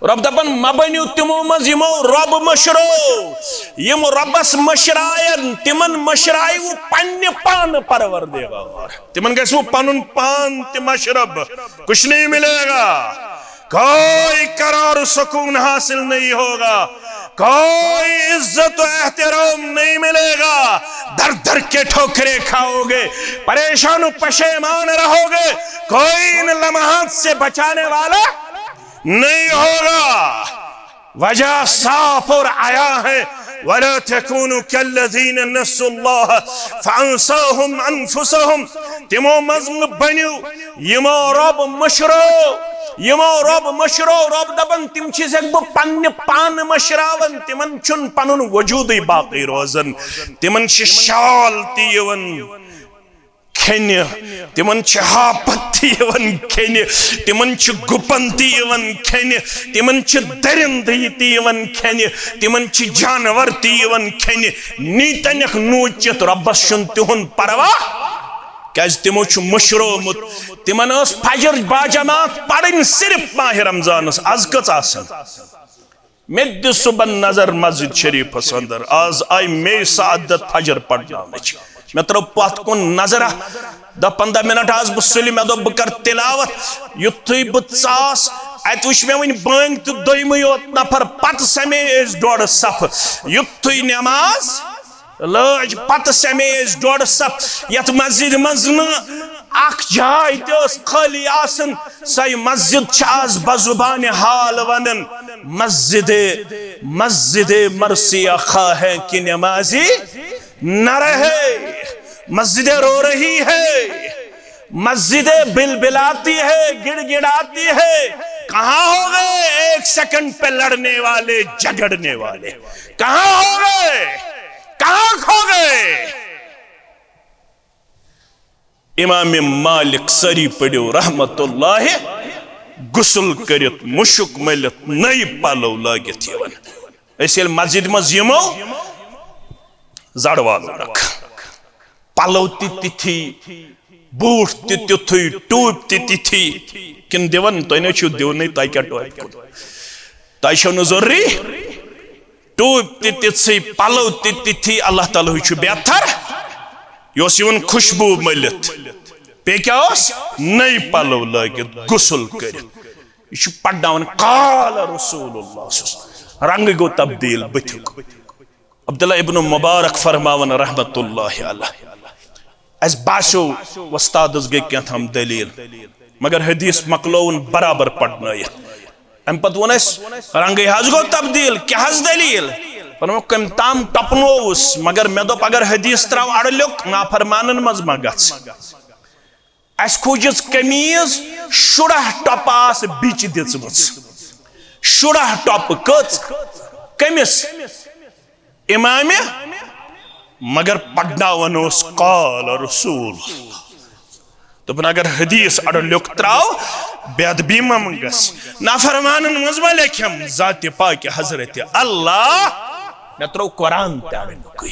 رۄب دَپان، "مہ بٔنِو تِمو منٛز یِمو رۄب مٔشرو، یِم رۄبَس مٔشرایَن، تِمَن مٔشرایِو پنٛنہِ پانہٕ پروردگار۔ تِمَن گژھِ وۄنۍ پَنُن پان تہِ مٔشرب، کچھ نہیں ملے گا، کوئی قرار و سکون حاصل نہیں ہوگا، کوئی عزت و احترام نہیں ملے گا، در در کے ٹھوکرے کھاؤ گے، پریشان و پشیمان رہو گے، کوئی ان لمحات سے بچانے والا نہیں ہوگا۔" وجہ صاف اور عیاں ہے، "ولا تكونوا كالذين نسوا الله فأنساهم أنفسهم"۔ تِمو منٛز مہٕ بٔنِو یِمو رۄب مٔشرو، یِمو رۄب مٔشرو۔ رۄب دَپان، تِم چھِسکھ بہٕ پننہِ پانہٕ مٔشراوان، تِمن چھُنہٕ پنُن وجوٗدٕے باقٕے روزان، تِمن چھِ شال تہِ یِوان کھٮ۪نہِ، تِمن چھِ ہاپت تہِ یِوان کھٮ۪نہِ، تِمن چھِ گُپن تہِ یِوان کھٮ۪نہِ، تِمن چھِ درندٕ تہِ یِوان کھٮ۪نہِ، تِمن چھِ جانور تہِ یِوان کھٮ۪نہِ۔ نیٖتنیکھ نوٗچِتھ، رۄبس چھُنہٕ تِہُنٛد پرواہ، کیازِ تِمو چھُ مٔشرومُت۔ تِمن ٲس فجر باجماعت پرٕنۍ صرف ماہِ رمضانس۔ از کٔژ آسن؟ مےٚ تہِ دِژ صُبحن نظر مسجد شریفس اندر، آز آیہِ مے سعادت فجر پرناونٕچ۔ مےٚ ترٲو پتھ کُن نظرہ، دہ پندہ منٹ آس بہٕ سُلہِ، مےٚ دوٚپ بہٕ کرٕ تلاوت۔ یُتھُے بہٕ ژاس، اتہِ وٕچھ مےٚ وٕنہِ بٲنگۍ تہٕ دوٚیمٕے یوت نفر، پتہٕ سمے أسۍ ڈۄڈ صفہٕ۔ یُتھُے نماز لٲج، پتہٕ سمے أسۍ ڈۄڈ صف۔ یتھ مسجد منٛز نہٕ اکھ جاے تہِ ٲس خٲلی آسان، سۄے مسجد چھِ آز بزبانِ حال ونان، مسجد، مسجد مرثیہ خواہ ہے کہ نمازی نہ رہے، مسجد رو رہی ہے، مسجد بلبلاتی ہے، گڑگڑاتی ہے۔ کہاں ہو گئے ایک سیکنڈ پہ لڑنے والے، جھگڑنے والے؟ کہاں ہو گئے؟ کہاں کھو گئے؟ امام مالک، سٲری پٔرِو رحمت اللہ، غسل کٔرِتھ، مُشُک مٔلِتھ، نٔے پلو لٲگِتھ یِوان۔ أسۍ ییٚلہِ مسجد منٛز یِمو، زڑ والو نکھٕ، پلو تہِ تِتھی، بوٗٹھ تہِ تِتھُے، ٹوٗپۍ تہِ تِتھی۔ کِنہٕ دِوان؟ تُہۍ نَے چھِو دِونٕے، تۄہہِ کیٛاہ ٹوپہِ کُن؟ تۄہہِ چھو نہٕ ضروٗری۔ ٹوٗپۍ تہِ تِژھٕے، پلو تہِ تِتھی، اللہ تعالیٰ ہٕے چھُ بہتر۔ یہِ اوس یِوان خوشبوٗ مٔلِتھ، بیٚیہِ کیٛاہ اوس؟ نٔے پلو لٲگِتھ، غسل کٔرِتھ۔ یہِ چھُ پرناوان، قال رسول اللہ صلی اللہ علیہ وسلم۔ رنگٕے گوٚو تبدیل بٕتھیُک۔ عبداللہ ابن مبارک فرماوان رحمت اللہ علیہ، اسہِ باسیو وۄستادس گٔے کینٛہہ تام دلیل، مگر حدیث مۄکلووُن برابر پرنٲیِتھ۔ امہِ پتہٕ ووٚن اسہِ، رنگٕے حظ گوٚو تبدیل، کیٛاہ حظ دلیل؟ فرموو، کٔمۍ تام ٹپنووُس، مگر مےٚ دوٚپ، اگر حدیث ترٛاو اڑٕ لیوٚکھ، نافرمانن منٛز ما گژھٕ؟ اسہِ کھوٗجِس قمیٖض، شُراہ ٹۄپہٕ آسہٕ بِچہِ دِژمٕژ۔ شُراہ ٹۄپہٕ کٔژ؟ کٔمِس؟ امامہِ۔ مگر پرناوان اوس قال رسول۔ دوٚپُن، اگر حدیث اڑٕ لیوٚکھ ترٛاو، بے ادبی ما منٛگس، نافرمانن منٛز ما لیکھم، ذاتِ پاکِ حضرت اللہ مےٚ ترٛوو قرآن تہِ اَڑٕ لیُکُے،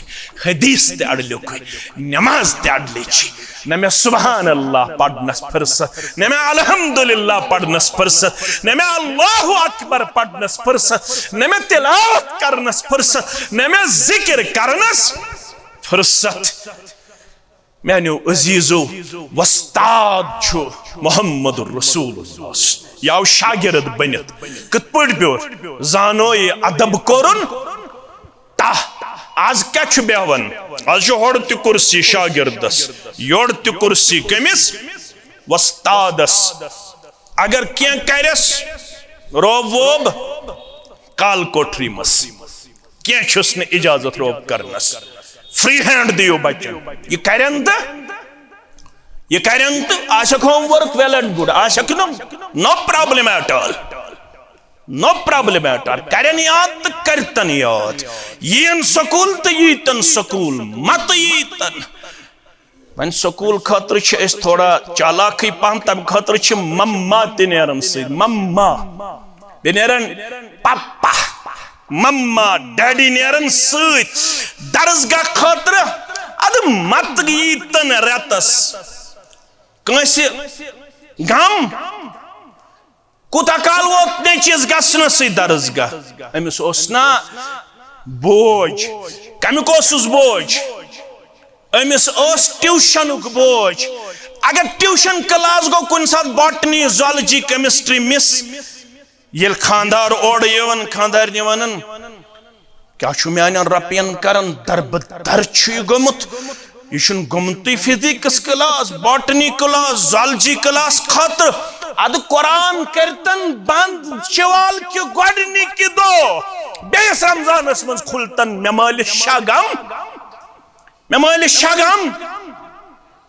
حدیث تہِ اَڑٕ لیُکُے، نماز تہِ اَڑٕ لیٚچھی۔ نہ مےٚ سبحان اللہ پرنس فرصت، نہ مےٚ الحمدللہ پرنس فرصت، نہ مےٚ اللہ اکبر پرنس فرصت، نہ مےٚ تلاوت کرنس فرصت، نہ مےٚ ذکر کرنس فرصت۔ میانیو عزیزو، وۄستاد چھُ محمد رسول اللہ۔ یہِ آو شاگرد بٔنِتھ۔ کِتھ پٲٹھۍ پیوٚو؟ زانو یہِ ادب کوٚرُن۔ تہ، از کیٛاہ چھُ بیہوان؟ از چھُ ہورٕ تہِ کرسی شاگردس، یورٕ تہِ کرسی کٔمِس؟ وۄستادس۔ اگر کینٛہہ کرٮ۪س روب ووب، کال کوٹھری منٛز۔ کینٛہہ چھُس نہٕ اجازت روب کرنس۔ فری ہینڈ دِیِو بچن۔ یہِ کرن تہٕ، یہِ کرن تہٕ آسکھ homework well and good، آسکھ نہٕ، no problem at all۔ No problem at all۔ کرن یاد تہٕ کرتن یاد۔ یِین سکوٗل تہٕ ییٖتن سکوٗل، متہٕ ییٖتن۔ وۄنۍ سکوٗل خٲطرٕ چھِ أسۍ تھوڑا چالاکٕے پہم، تَمہِ خٲطرٕ چھِ مما تہِ نیران سۭتۍ، مما۔ بیٚیہِ نیران پپا، مما، ڈیڈی نیران سۭتۍ۔ درسگاہ خٲطرٕ اَدٕ متہٕ ییٖتن رٮ۪تس۔ کٲنٛسہِ غم، کوٗتاہ کال ووت نیٚچوِس گژھنَسٕے درسگاہ؟ أمِس اوس نا بوج۔ کَمیُک اوسُس بوج؟ أمِس اوس ٹیوشنُک بوج۔ اگر ٹیوشن کلاس گوٚو کُنہِ ساتہٕ، باٹنی، زالجی، کیمسٹری مِس، ییٚلہِ خانٛدار اورٕ یِوان، خانٛدارنہِ وَنان، کیٛاہ چھُ میانٮ۪ن رۄپین کران؟ دربہٕ در چھُ یہِ گوٚمُت، یہِ چھُنہٕ گوٚمتُے physics class, botany class, zoology class خٲطرٕ۔ ادٕ قرآن کٔرتن بند شوال کہِ گۄڈنِکہِ دۄہ، بیٚیِس رمضانس منٛز کھُلتن مےٚ مٲلِس شاہ غم، مےٚ مٲلِس شاہ غم،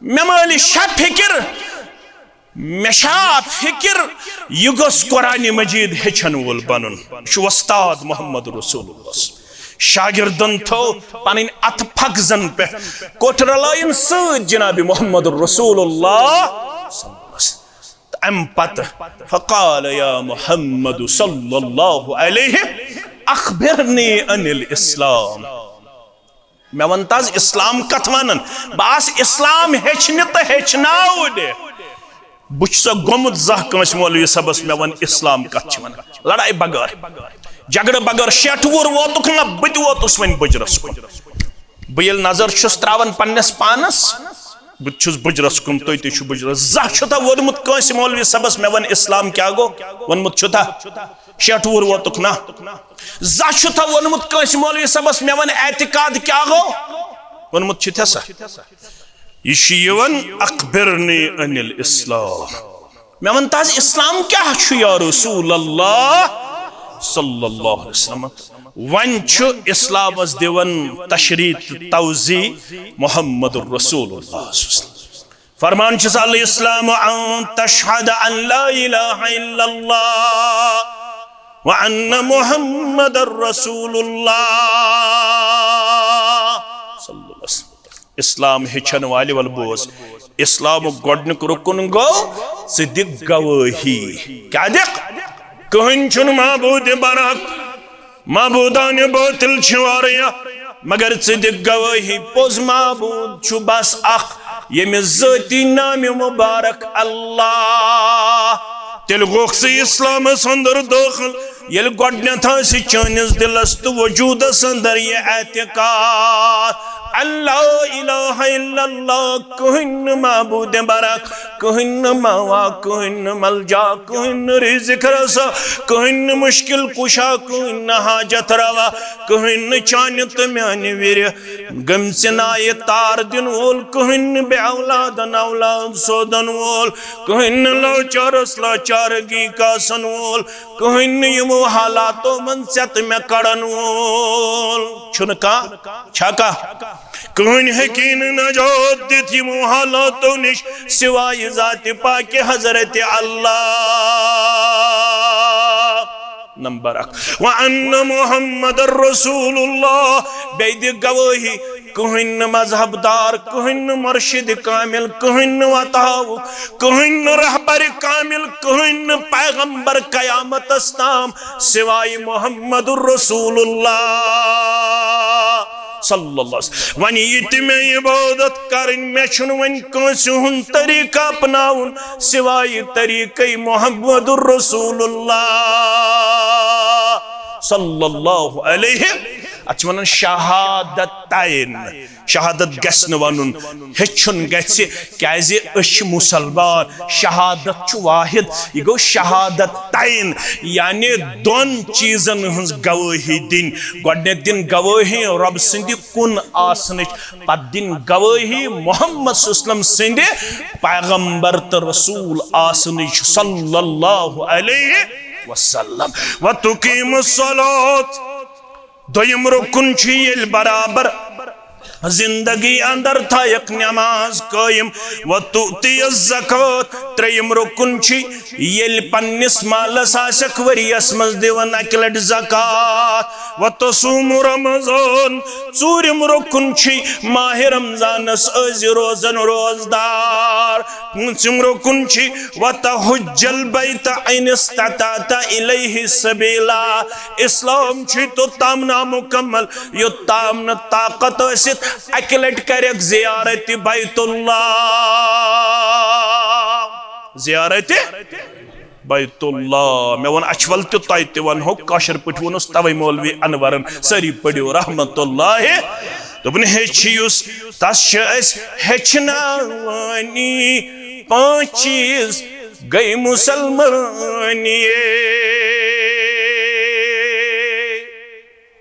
مےٚ مٲلِس شاہ فکر۔ مےٚ چھا فکر، یہِ گوٚژھ قرآن مجید ہیٚچھن وول بنُن۔ یہِ چھُ وۄستاد محمد رسول اللہ۔ شاگردن تھٲو پنٕنۍ اتھٕ پھکزن پٮ۪ٹھ، کوٚٹھ رلٲیِن سۭتۍ جناب محمد رسول اللہ۔ تہٕ امہِ پتہٕ فقال یا محمد صلی اللہ علیہ اخبرنی عن الاسلام۔ مےٚ وَن تہٕ حظ، اسلام کتھ ونان؟ بہٕ آس اسلام ہیٚچھنہِ تہٕ ہیٚچھناونہِ۔ بہٕ چھُسا گوٚمُت زانٛہہ کٲنٛسہِ مولوی صٲبس، مےٚ وَن اسلام کتھ چھِ ونان؟ لڑایہِ بغٲر، جھگڑٕ بغٲر، شیٹھ وُہُر ووتُکھ نہ، بہٕ تہِ ووتُس وۄنۍ بُجرس کُن۔ بہٕ ییٚلہِ نظر چھُس تراوان پننِس پانس، بہٕ تہِ چھُس بُجرس کُن، تُہۍ تہِ چھِو بُجرس۔ زانٛہہ چھُ تہٕ ووٚنمُت کٲنٛسہِ مولوی صٲبس، مےٚ وَن اسلام کیٛاہ گوٚو؟ ووٚنمُت چھُ تہٕ؟ شیٹھ وُہُر ووتُکھ نا؟ زانٛہہ چھُ تہٕ ووٚنمُت کٲنٛسہِ مولوی صٲبس، مےٚ وَن اعتقاد کیٛاہ گوٚو؟ ووٚنمُت چھُ تھے سا۔ یہِ چھُ یِوان، اخبرنی عن الاسلام۔ مےٚ وَن تہٕ حظ، اسلام کیٛاہ چھُ یا رسول اللہ صلی اللہ علیہ وسلم؟ وۄنۍ چھُ اسلامس دِوان تشریح تہٕ توضیح محمد رسول اللہ صلی اللہ علیہ وسلم۔ فرمان چھُس، الاسلام ان تشهد ان لا اله الا الله وان محمد رسول الله۔ صلی اللہ علیہ وسلم۔ اسلام ہیٚچھن والہِ، ول بوز، اسلامُک گۄڈنیُک رُکُن گوٚو ژٕ دِ گوٲہی۔ کیٛاہ دِکھ؟ کٕہٕنۍ چھُنہٕ معبوٗدِ برحق، معبوٗدانِ باطل چھِ واریاہ، مگر ژٕ دِ گوٲہی، پوٚز معبوٗد چھُ بس اکھ، ییٚمِس ذٲتی نامہِ مُبارک اللہ۔ تیٚلہِ گوٚکھ ژٕ اسلامس اندر دٲخل، ییٚلہِ گۄڈٕنیتھ آسہِ چٲنِس دِلس تہٕ وجوٗدس اندر یہِ اعتقاد، ان لا الہ الا اللہ، کٕہٕنۍ نہٕ معبوٗدِ برحق، کٕہٕنۍ نہٕ مأوا، کٕہٕنۍ نہٕ ملجا، کٕہٕنۍ نہٕ رزق رسا، کٕہٕنۍ نہٕ مشکل کشا، کٕہٕنۍ نہٕ حاجت روا، کٕہٕنۍ نہٕ چانہِ تہٕ میانہِ وِرِ گٔمژِ نایہِ تار دِنہٕ وول، کٕہٕنۍ نہٕ بے اولادن اولاد سوزن وول، کٕہٕنۍ نہٕ لاچارس لاچارگی کاسن وول، کٕہٕنۍ نہٕ یِمو حالاتو منٛز ژےٚ تہٕ مےٚ کڑن وول چھُنہٕ کانٛہہ۔ چھا کانٛہہ؟ کٕہٕنۍ ہیٚکی نہٕ نجات دِتھ یِمو حالاتو نِش سوائے ذاتِ پاکِ حضرتِ اللہ۔ نمبر اکھ۔ وَأَنَّ مُحَمَّدَ رَسُولُ اللَّهِ۔ بیٚیہِ دِ گوٲہی، کٕہٕنۍ نہٕ مذہب دار، کٕہٕنۍ نہٕ مرشد کامل، کٕہٕنۍ نہٕ وتاوُک، کٕہٕنۍ نہٕ رہبر کامل، کٕہٕنۍ نہٕ پیغمبر قیامتس تام سوائے محمد رسول اللہ۔ صلی اللہ علیہ وسلم۔ وۄنۍ یہِ تہِ مےٚ عبادت کرٕنۍ، مےٚ چھُنہٕ وۄنۍ کٲنٛسہِ ہُنٛد طریٖقہٕ اپناوُن سوائے طریٖقے محمد رسول اللہ صلی اللہ علیہ۔ اتھ چھِ ونان شہادتین۔ شہادت گژھِ نہٕ ونُن، ہیٚچھُن گژھِ، کیازِ أسۍ چھِ مسلمان۔ شہادت چھُ واحد، یہِ گوٚو شہادتین، یعنی دۄن چیٖزن ہٕنٛز گوٲہی دِنۍ۔ گۄڈٕنیتھ دِنۍ گوٲہی رۄب سٕنٛدِ کُن آسنٕچ، پتہٕ دِنۍ گوٲہی محمد صلی اللہ علیہ وسلم سٕنٛدِ پیغمبر تہٕ رسول آسنٕچ صلی اللہ علیہ وسلم۔ وتقیم الصلاۃ۔ دوٚیِم رُکُن چھُ ییٚلہِ برابر زندگی اندر تھایکھ نماز قٲیِم، وتؤتی الزکوۃ۔ ترٛیٚیِم رُکُن چھُ ییٚلہِ پننِس مالس آسکھ ؤریَس منٛز دِوان اکہِ لٹہِ زکوٰۃ، وتصوم رمضان۔ ژوٗرِم رُکُن چھُ ماہِ رمضانس ٲسۍ زِ روزان روزدار۔ پوٗنٛژِم رُکُن چھُ وتحج البیت ان استطعت الیہ سبیلا۔ اسلام چھُ توٚت تام نامکمل یوٚت تام نہٕ طاقت ٲسِتھ اکہِ لٹہِ کرکھ زیارت بیت اللہ۔ زیارت بیت اللہ۔ مےٚ ووٚن اچھول تہِ، تۄہہِ تہِ ونہو، کٲشِر پٲٹھۍ ووٚنُس توے مولوی انورن، سٲری پٔرِو رحمت اللہ۔ دوٚپُن ہیٚچھ یُس، تس چھِ أسۍ ہیٚچھناوانی پانٛژھ چیٖز گٔے مسلمٲنی۔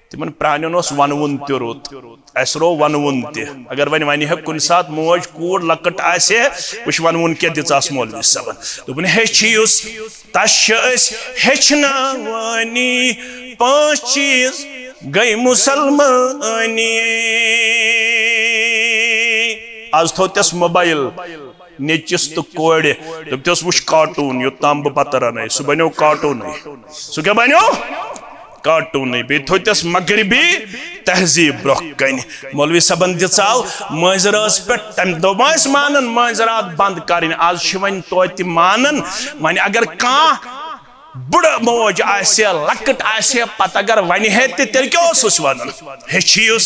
تِمن پرٛانٮ۪ن اوس ونوُن تہِ رُت، اسہِ روو ونوُن تہِ۔ اگر وۄنۍ ونہِ ہے کُنہِ ساتہٕ موج کوٗر لۄکٕٹ آسہِ ہے، وٕچھ ونوُن کیٛاہ دِژاس مولوی صٲبن۔ دوٚپُن ہیٚچھ یُس، تس چھِ أسۍ ہیٚچھناوانی پانٛژھ چیٖز گٔے مسلمٲنی۔ از تھوٚو تس موبایل نیٚچِس تہٕ کورِ، دوٚپتس وٕچھ کارٹوٗن، یوٚت تام بہٕ بتہٕ رنَے۔ سُہ بنیو کارٹوٗنٕے۔ سُہ کیٛاہ بنیو؟ کارٹوٗنٕے۔ بیٚیہِ تھوٚو تس مغربی تہذیٖب برٛونٛہہ کنہِ۔ مولوی صٲبن دِژاو مٲنٛزِ رٲژ پٮ۪ٹھ، تمہِ دۄہ ما ٲسۍ مانان مٲنٛزِ راتھ بنٛد کرٕنۍ؟ از چھِ وۄنۍ توتہِ مانان۔ وۄنۍ اگر کانٛہہ بٕڑٕ موج آسہِ، لۄکٕٹ آسہِ، پتہٕ اگر ونہِ ہے تہِ، تیٚلہِ کیٛاہ اوسُس ونان؟ ہیٚچھِو،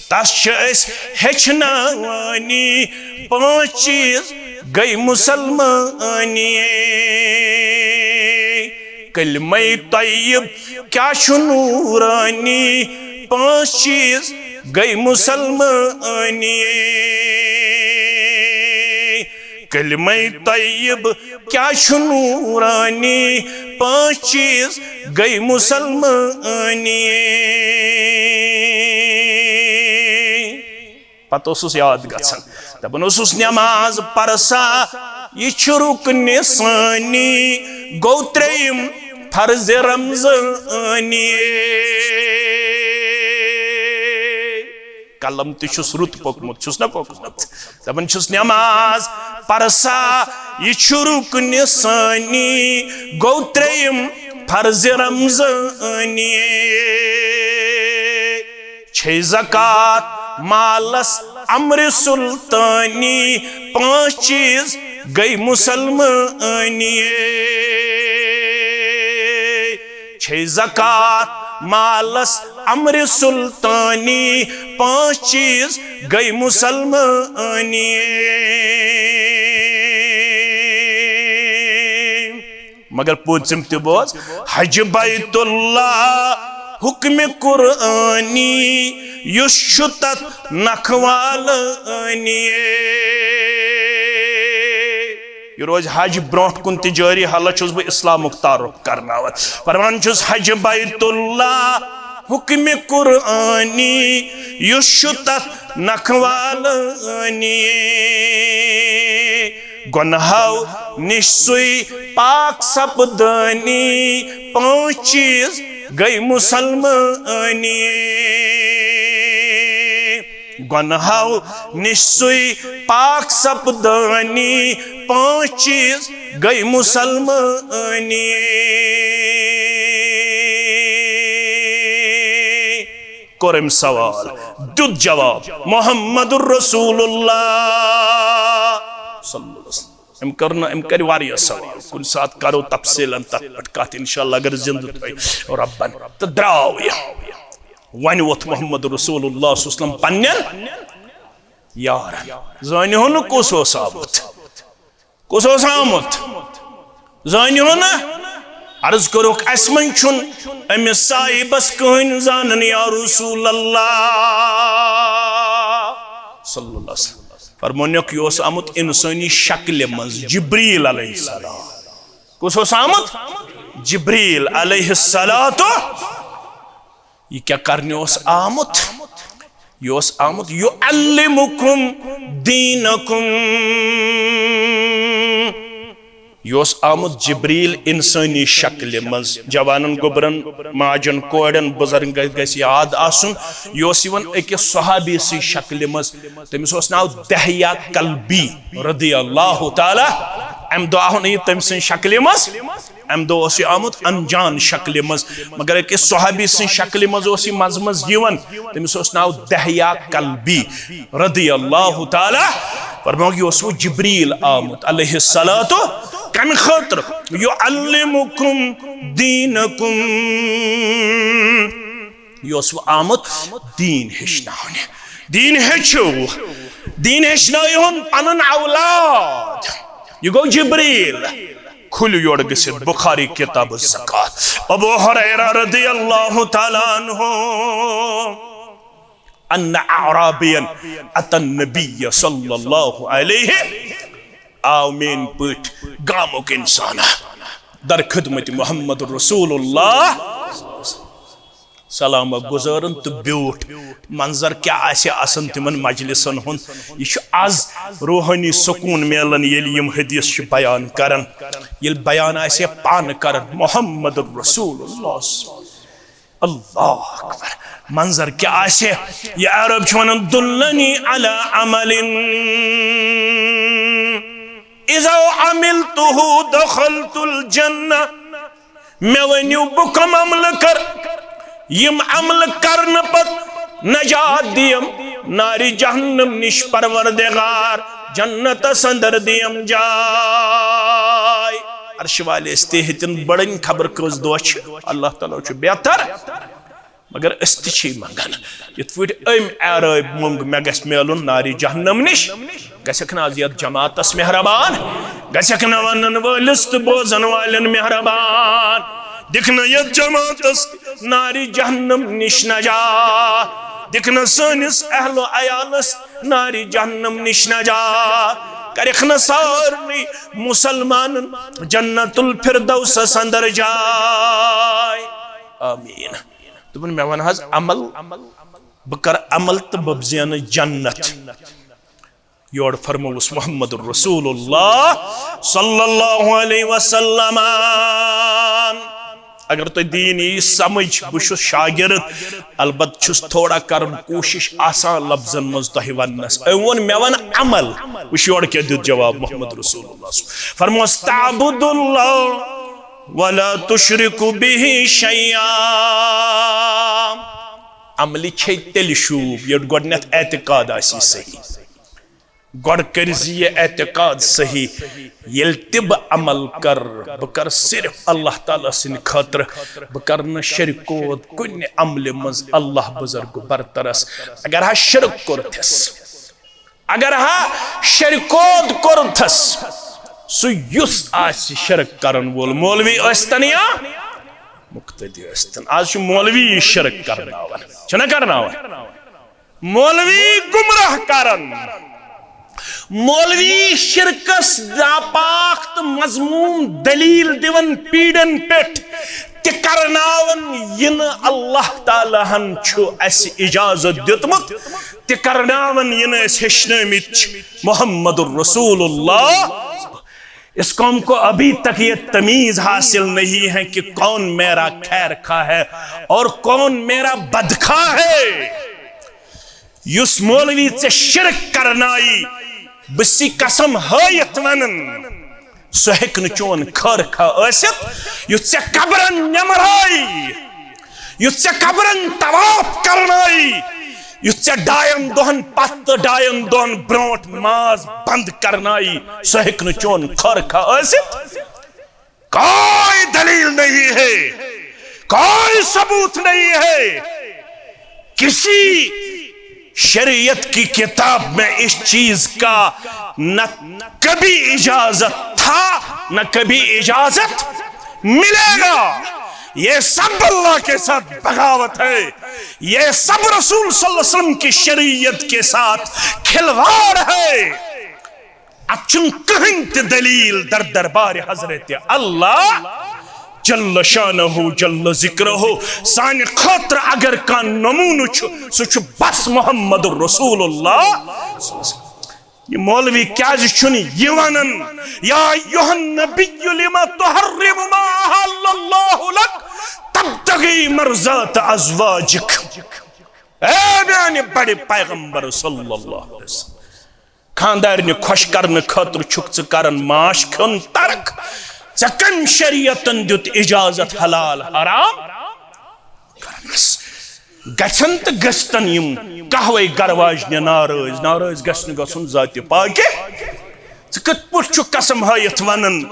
تس چھِ أسۍ ہیٚچھناوانی پانٛژھ چیٖز گٔے مسلمٲنی۔ کلمَے طیب کیٛاہ چھُ نوٗرانی، پانٛژھ چیٖز گٔے مسلمٲنی۔ کلمَے طیب کیٛاہ چھُ نوٗرانی، پانٛژھ چیٖز گٔے مسلمٲنی۔ پتہٕ اوسُس یاد گژھان، دپان اوسُس، نماز پرسا، یہِ چھُ رُکنہِ ثٲنی، گوٚو ترٛیٚیِم فرض رمضٲنی۔ قلم تہِ چھُس رُت پوٚکمُت، چھُس نہ پوٚکمُت؟ دپان چھُس، نماز پرسا، یہِ چھُ رُکنہِ ثٲنی، گوٚو ترٛیٚیِم فرض رمضٲنی۔ چھے زکوٰۃ مالس امرِ سلطٲنی، پانٛژھ چیٖز گٔے مسلمٲنی۔ چھے زکوٰۃ مالس امرِ سلطٲنی، پانٛژھ چیٖز گٔے مسلمٲنی۔ مگر پوٗژِم تہِ بوز، حج بیت اللہ حُکمِ قرآنی، یُس چھُ تتھ نکھوالٲنی۔ یہِ روزِ حج برونٛٹھ کُن تہِ جٲری، حالہ چھُس بہٕ اسلامُک تعارُف کرناوان۔ فرمان چھُس، حج بیت اللہ حُکمِ قرآنی، یُس چھُ تتھ نکھوالٲنی۔ گۄنہو نِش سُے پاک سپدٲنی، پانٛژھ چیٖز گٔے مسلمٲنی۔ گۄنہو نِش سُے پاک سپدٲنی، پانٛژھ چیٖز گٔے مسلمٲنی۔ کوٚر أمۍ سوال، دیُت جواب، محمد رسول اللہ صلی اللہ علیہ وسلم۔ أمۍ کٔر نہٕ، أمۍ کَرِ واریاہ سوال، کُنہِ ساتہٕ کَرو تفصیٖلن تَتھ پٮ۪ٹھ کَتھ، انشاءاللہ، اگر زِندٕ تھٲے رۄبن۔ تہٕ درٛاو یہِ۔ وۄنۍ ووٚتھ محمد رسول اللہ صلی اللہ علیہ وسلم پننٮ۪ن یارن۔ زٲنِہُن نہٕ کُس اوس آمُت؟ کُس اوس آمُت؟ زٲنِہُن نہٕ؟ عرض کوٚرُکھ، اَسہِ منٛز چھُنہٕ أمِس صاحبس کٕہٕنۍ زانان، یا رسول اللہ صلی اللہ علیہ وسلم۔ فرمونکھ، یہِ اوس آمُت اِنسٲنی شکلہِ منٛز، جبریل علیہ السلام۔ کُس اوس آمُت؟ جبریل علیہ الصلوۃ۔ یہِ کیٛاہ کرنہِ اوس آمُت؟ یہِ اوس آمُت یعلمکم دینکم۔ یہِ اوس آمُت جبریل انسٲنی شکلہِ منٛز۔ جوانن، گوٚبرن، ماجن، کورٮ۪ن، بزرگن گژھِ یاد آسُن، یہِ اوس یِوان أکِس صحابی سٕنٛزِ شکلہِ منٛز۔ تٔمِس اوس ناو دحیہ کلبی رضی اللہ تعالیٰ۔ امہِ دۄہ آو نہٕ یہِ تٔمۍ سٕنٛزِ شکلہِ منٛز، امہِ دۄہ اوس یہِ آمُت انجان شکلہِ منٛز، مگر أکِس صحابی سٕنٛزِ شکلہِ منٛز اوس یہِ منٛزٕ منٛزٕ یِوان۔ تٔمِس اوس ناو دحیہ کلبی رضی اللہ تعالیٰ۔ فرموو، یہِ اوس وۄنۍ جبریل آمُت علیہ الصلوۃ، کمہِ خٲطرٕ؟ یعلمکم دینکم۔ یہِ اوس وۄنۍ آمُت دیٖن ہیٚچھناونہِ۔ دیٖن ہیٚچھِو، دیٖن ہیٚچھنٲیہُن پنُن اولاد۔ یہِ گوٚو جبریل۔ کھُلِو یورٕ گٔژھِتھ بخاری کتاب الزکوٰۃ۔ ابو ہریرہ رضی اللہ تعالیٰ عنہ، ان اعرابیا اتی النبی صلی اللہ علیہ، آو میٲنۍ پٲٹھۍ گامُک انسان در خدمت محمد رسول اللہ۔ سلام گزارن تہٕ بیوٗٹھ۔ منظر کیٛاہ آسہِ آسان تِمن مجلسن ہُنٛد؟ یہِ چھُ از روحٲنی سکوٗن میلان، ییٚلہِ یِم حدیث چھِ بیان کران، ییٚلہِ بیان آسہِ پانہٕ کران محمد رسول اللہ۔ اللہ اکبر۔ منظر کیٛاہ آسہِ؟ یہِ عرب چھُ ونان، دلنی علی عمل اذا عملته دخلت الجنہ۔ مےٚ ؤنِو، بہٕ کم عملہٕ کر، یِم عملہٕ کرنہٕ پتہٕ نجات دِیم نارِ جہنم نِش، پروردگار جنتس اندر دِیم جاے۔ عرش والے استہِ ہیٚتن بڑن خبر کٔژ دۄہ چھِ، اللہ تعالیٰ چھُ بہتر۔ مگر أسۍ تہِ چھِ منگان، یِتھ پٲٹھۍ أمۍ عرٲبۍ مۄنگ، مےٚ گژھِ میلُن نارِ جہنم نِش۔ گژھکھ نہ از یتھ جماعتس مہربان؟ گژھکھ نہ ونن وٲلِس تہٕ بوزن والٮ۪ن مہربان؟ دِکھ نہ یتھ جماعتس نارِ جہنم نِش نجات، دِکھ نہ سٲنِس اہل و عیالس نارِ جہنم نِش نجات، کرکھ نہ سارنٕے مسلمانن جنت الفردوسس اندر جاے۔ آمین۔ دوٚپُن، مےٚ وَن حظ عمل، بہٕ کَرٕ عمل تہٕ بہٕ زینہٕ جنت۔ یورٕ فرمووُس محمد رسول اللہ صلی اللہ علیہ وسلم۔ اگر تۄہہِ دیٖن یی سمجھ، بہٕ چھُس شاگرد، البتہٕ چھُس تھوڑا کران کوٗشش آسان لفظن منٛز تۄہہِ وننس۔ أمۍ ووٚن، مےٚ وَن عمل۔ وٕچھ یورٕ کیٛاہ دیُت جواب محمد رسول اللہ۔ فرموس، تعبد اللہ ولا تشرک بہ شیئا۔ عملہِ چھے تیٚلہِ شوٗب، ییٚلہِ گۄڈٕنٮ۪تھ اعتقاد آسی صحیح۔ گۄڈٕ کٔرۍ زِ یہِ اعتقاد صحیح، ییٚلہِ تہِ بہٕ عمل کر، بہٕ کر صرف اللہ تعالیٰ سٕنٛدِ خٲطرٕ، بہٕ کر نہٕ شرکوت کُنہِ عملہِ منٛز۔ اللہ بزرگ برترس۔ اگر ہا شرک کوٚرتھس، اگر ہا شرکوت کوٚرتھس، سُہ یُس آسہِ شرک کرن وول، مولوی ٲسۍتن یا مقتدی ٲسۍتن۔ آز چھُ مولوی یہِ شرک کرناوان، چھُنہ کرناوان؟ مولوی گمراہ کرن، مولوی شرکس ناپاک تہٕ مذموم دلیل دِوان پیڑن پٮ۪ٹھ، تہِ کرناون یہِ نہٕ اللہ تعالیٰ ہن چھُ اسہِ اجازت دیُتمُت، تہِ کرناون یہِ نہٕ أسۍ ہیٚچھنٲومٕتۍ چھِ محمد رسول اللہ۔ اس قوم کو ابھی تک یہ تمیز حاصل نہیں ہے کہ کون میرا خیر خواہ ہے اور کون میرا بدخواہ ہے۔ یُس مولوی ژےٚ شرک کرنایی، بہٕ سی قسم ہٲیِتھ ونان، سُہ ہیٚکہِ نہٕ چون خٲر خواہ ٲسِتھ۔ یُس ژےٚ قبرن نٮ۪مرایی، یُس ژےٚ قبرن طواف کرنایی، یُس ژےٚ ڈاین دۄہن پتھ تہٕ ڈاین دۄہن برونٹھ ماز بند کرنایی، سُہ ہیٚکہِ نہٕ چون خٲر خواہ ٲسِتھ۔ کوئی دلیل نہیں ہے، کوئی ثبوت نہیں ہے۔ کسی شریعت کی کتاب میں اس چیز کا نہ کبھی اجازت تھا، نہ کبھی اجازت ملے گا۔ یہ سب اللہ کے ساتھ بغاوت ہے، یہ سب رسول صلی اللہ علیہ وسلم کی شریعت کے ساتھ کھلواڑ ہے۔ اتھ چھُنہٕ کٕہٕنۍ تہِ دلیل در دربار حضرت اللہ جل شانہ جل ذکرہ۔ سانہِ خٲطرٕ اگر کانٛہہ نموٗنہٕ چھُ، سُہ چھُ بس محمد رسول اللہ۔ یہِ مولوی کیازِ چھُنہٕ یہِ ونان، یا ایھا النبی لم تحرم ما احل اللہ لک تبتغی مرضات ازواجک؟ اے میانہِ بڑِ پیغمبر صلی اللہ علیہ وسلم، خاندارنہِ خۄش کرنہٕ خٲطرٕ چھُکھ ژٕ کران ماچھ کھیوٚن ترک؟ ژےٚ کٔمۍ شریعتن دیُت اجازت حلال حرام کرنس؟ گژھن تہٕ گژھتن یِم کہوے گرواجنہِ ناراض، ناراض گژھِ نہٕ گژھُن ذاتِ پاکہِ۔ ژٕ کِتھ پٲٹھۍ چھُکھ قسم ہٲیِتھ ونان،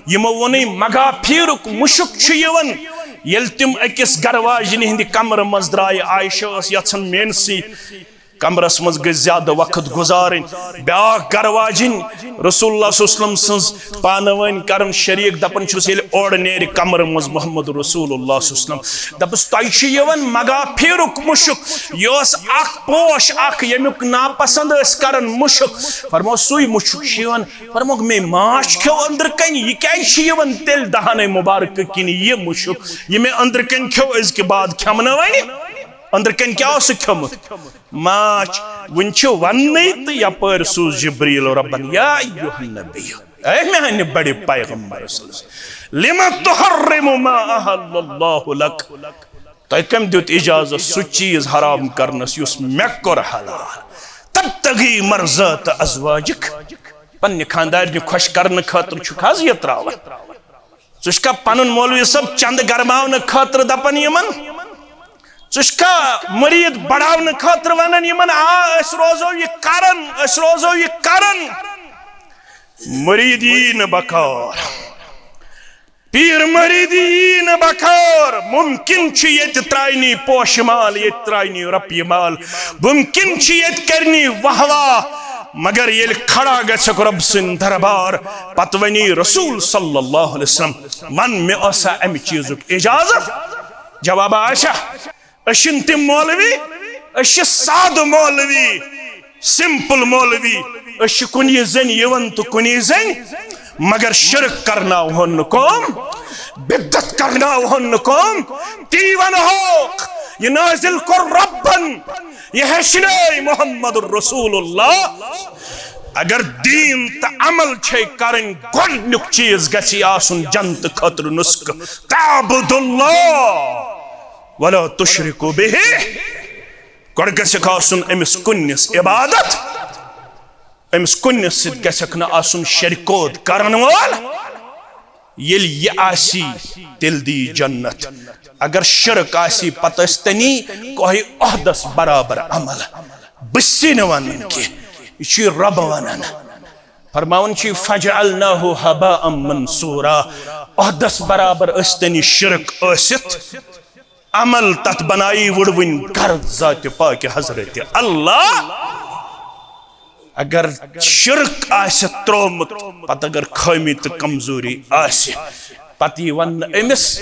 یِمو ووٚنُے مگا پھیرُک مُشُک چھُ یِوان؟ ییٚلہِ تِم أکِس گرواجنہِ ہٕنٛدِ کمرٕ منٛز درٛایہِ، عائشہ ٲس یژھان میٲنسٕے کمرس منٛز گٔژھ زیادٕ وقت گُزارٕنۍ۔ بیٛاکھ گرٕ واجِنۍ رسول اللہ صلی اللہ علیہ وسلم سٕنٛز پانہٕ وٲنۍ کران شریٖک، دپان چھُس، ییٚلہِ اورٕ نیرِ کمرٕ منٛز محمد رسول اللہ صلی اللہ علیہ وسلم، دپس، تۄہہِ چھُ یِوان مگا پھیرُک مُشُک۔ یہِ اوس اکھ پوش اکھ، ییٚمیُک ناپسند ٲسۍ کران مُشُک۔ فرموو، سُے مُشُک چھُ یِوان۔ فرمووُکھ، مے ماچھ کھیوٚو أنٛدرٕ کنہِ، یہِ کیازِ چھُ یِوان تیٚلہِ دہانَے مُبارکہٕ کِنۍ یہِ مُشُک، یہِ مے أنٛدرٕ کنہِ کھیوٚو، أزکہِ بعد کھٮ۪مہٕ نہٕ وۄنۍ؟ أنٛدرٕ کنہِ کیٛاہ اوسُکھ کھیوٚمُت؟ ماچھ۔ وُنہِ چھُ وننٕے تہٕ یپٲرۍ سوٗز جبریل ربن، یا ایھا النبی، اے میانہِ بڑِ پیغمبر صلی اللہ علیہ وسلم، لم تحرم ما احل اللہ لک؟ تۄہہِ کٔمۍ دیُت اجازت سُہ چیٖز حرام کرنس یُس مےٚ کوٚر حلال؟ تبتغی مرضات ازواجک، پننہِ خاندارنہِ خۄش کرنہٕ خٲطرٕ چھُکھ حظ یہِ تراوان؟ ژٕ چھُکھا پنُن مولوی صٲب چندٕ گرماونہٕ خٲطرٕ دپان یِمن؟ ژٕ چھُکھا مُریٖد بڑاونہٕ خٲطرٕ ونان یِمن، آ، أسۍ روزو یہِ کران، أسۍ روزو یہِ کران؟ مُریٖد یی نہٕ بکار، پیٖر مُریٖد یی نہٕ بکار۔ مُمکِن چھُ ییٚتہِ ترٛاینی پوشہٕ مال، ییٚتہِ ترٛاینی رۄپیہِ مال، مُمکِن چھُ ییٚتہِ کرنی واہ واہ، مگر ییٚلہِ کھڑا گژھکھ رۄب سٕنٛدِ دربار، پتہٕ ونی رسول صلی اللہ علیہ وسلم، ون، مےٚ ٲسا امہِ چیٖزُک اجازت؟ جواب آسیا؟ أسۍ چھِنہٕ تِم مولوی، أسۍ چھِ سادٕ مولوی، سمپل مولوی۔ أسۍ چھِ کُنی زٔنۍ یِوان تہٕ کُنی زٔنۍ، مگر شرک کرناوہون نہٕ قوم، بدعت کرناوہون نہٕ قوم۔ تی ونہوکھ، یہِ نازل کوٚر ربن، یہِ ہیٚچھنٲے محمد رسول اللہ۔ اگر دین تہٕ عمل چھے کرٕنۍ، گۄڈنیُک چیٖز گژھِ آسُن جنتہٕ خٲطرٕ نسخہٕ، تعبد اللہ ولا تشرک بہ۔ گۄڈٕ گژھِ آسُن أمِس کُنِس عبادت، أمِس کُنِس سۭتۍ گژھکھ نہٕ آسُن شرکوت کرن وول۔ ییٚلہِ یہِ آسی، تیٚلہِ دی جنت۔ اگر شرک آسی، پتہٕ ٲسۍ تنی کوہہِ احدس برابر عمل۔ بہٕ چھُسٕے نہٕ ونان کینٛہہ، یہِ چھُ رب ونان۔ فرماوان چھُ، فجعلناہ ہباء منثورا، احدس برابر ٲسۍ تنی شرک ٲسِتھ۔ عمل تتھ بنایی وُڑوٕنۍ گرد ذاتِ پاکہِ حضرت اللہ۔ اگر شرک آسہِ تروومُت، پتہٕ اگر خٲمی تہٕ کمزوری آسہِ، پتہٕ یی وننہٕ أمِس،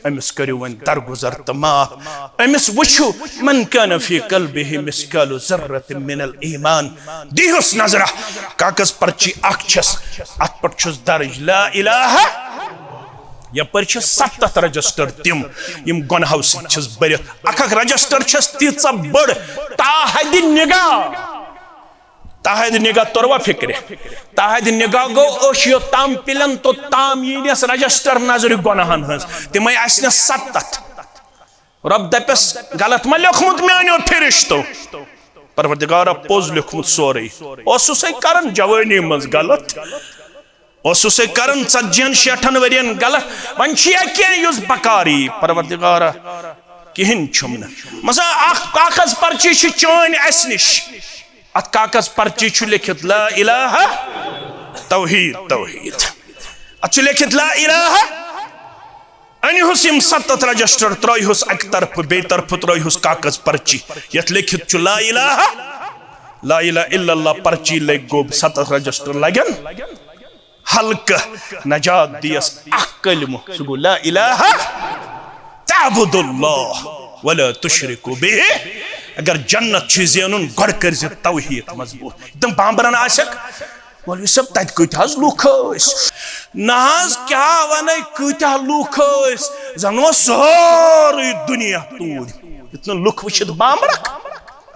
أمِس کٔرِو وۄنۍ درگُزر تہٕ معاف۔ أمِس وٕچھِو، من کان فی قلبہ مثقال ذرۃ من الایمان۔ دیٖہُس نظرہ، کاغذ پرچی اکھ چھس، اتھ پٮ۪ٹھ چھُس درج لا الہ۔ یپٲرۍ چھِ ستتھ رجسٹر تِم، یِم گۄنہو سۭتۍ چھِس بٔرِتھ۔ اکھ اکھ رجسٹر چھَس تیٖژاہ بٔڑ، تاحدِ نگاہ۔ تاحدِ نگاہ توٚروا فکرِ؟ تاحدِ نگاہ گوٚو، أچھ یوٚت تام پِلن، توٚت تام یی نس رجسٹر نظرِ گۄنہن ہٕنٛز۔ تِمے آسہِ نس ستتھ۔ رۄب دپس، غلط ما لیوٚکھمُت میانیو فرشتو؟ پروردگارا، پوٚز لیوٚکھمُت سورُے۔ اوسُسے کران جوٲنی منٛز غلط۔ اوسُسے کران ژتجی ہن شیٹھن ؤرین غلط، وۄنۍ چھُ یا کینٛہہ یُس بکار یی؟ پروردگارا، کِہیٖنۍ چھُم نہٕ۔ مثلاً اکھ کاغذ پرچی چھُ چٲنۍ اسہِ نِش، اتھ کاغذ پرچی چھُ لیکھِتھ لا الہ توحید، توحید۔ اتھ چھُ لیکھِتھ لا الہ أنِہُس یِم ستتھ رجسٹر، ترٲیہُس اکہِ طرفہٕ، بیٚیہِ طرفہٕ ترٲیہُس کاغذ پرچی، یتھ لیکھِتھ چھُ لا الہ، لا الہ الا اللہ۔ پرچی لگہِ گوٚب، ستتھ رجسٹر لگن۔ ہلکہٕ نجات دیس اکھ کلمہٕ، سُہ گوٚو لا الہ تعبد اللہ ولا تشرک بہ۔ اگر جنت چھُ زینُن، گۄڈٕ کٔرۍ زِ توحید مضبوط۔ تِم بامبرن آسکھ، مولوی صٲب، تتہِ کۭتیاہ حظ لُکھ ٲسۍ؟ نہ حظ، کیٛاہ ونے، کۭتیاہ لُکھ ٲسۍ؟ زن اوس سورُے دُنیا توٗرۍ۔ یُتھ نہٕ لُکھ وٕچھِتھ بامبرکھ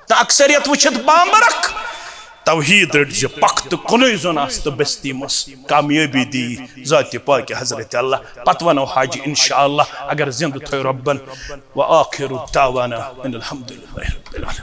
تہٕ اکثریت وٕچھِتھ بامبرکھ۔ توحید رٔٹۍ زِ پکھ تہٕ کُنُے زوٚن آس تہٕ بستی منٛز کامیٲبی دی ذاتِ پاکہِ حضرت اللہ۔ پتہٕ ونو حاجی انشاءاللہ، اگر زندٕ تھٲے رۄبن۔ وآخر دعوانا ان الحمد للہ رب العالمین۔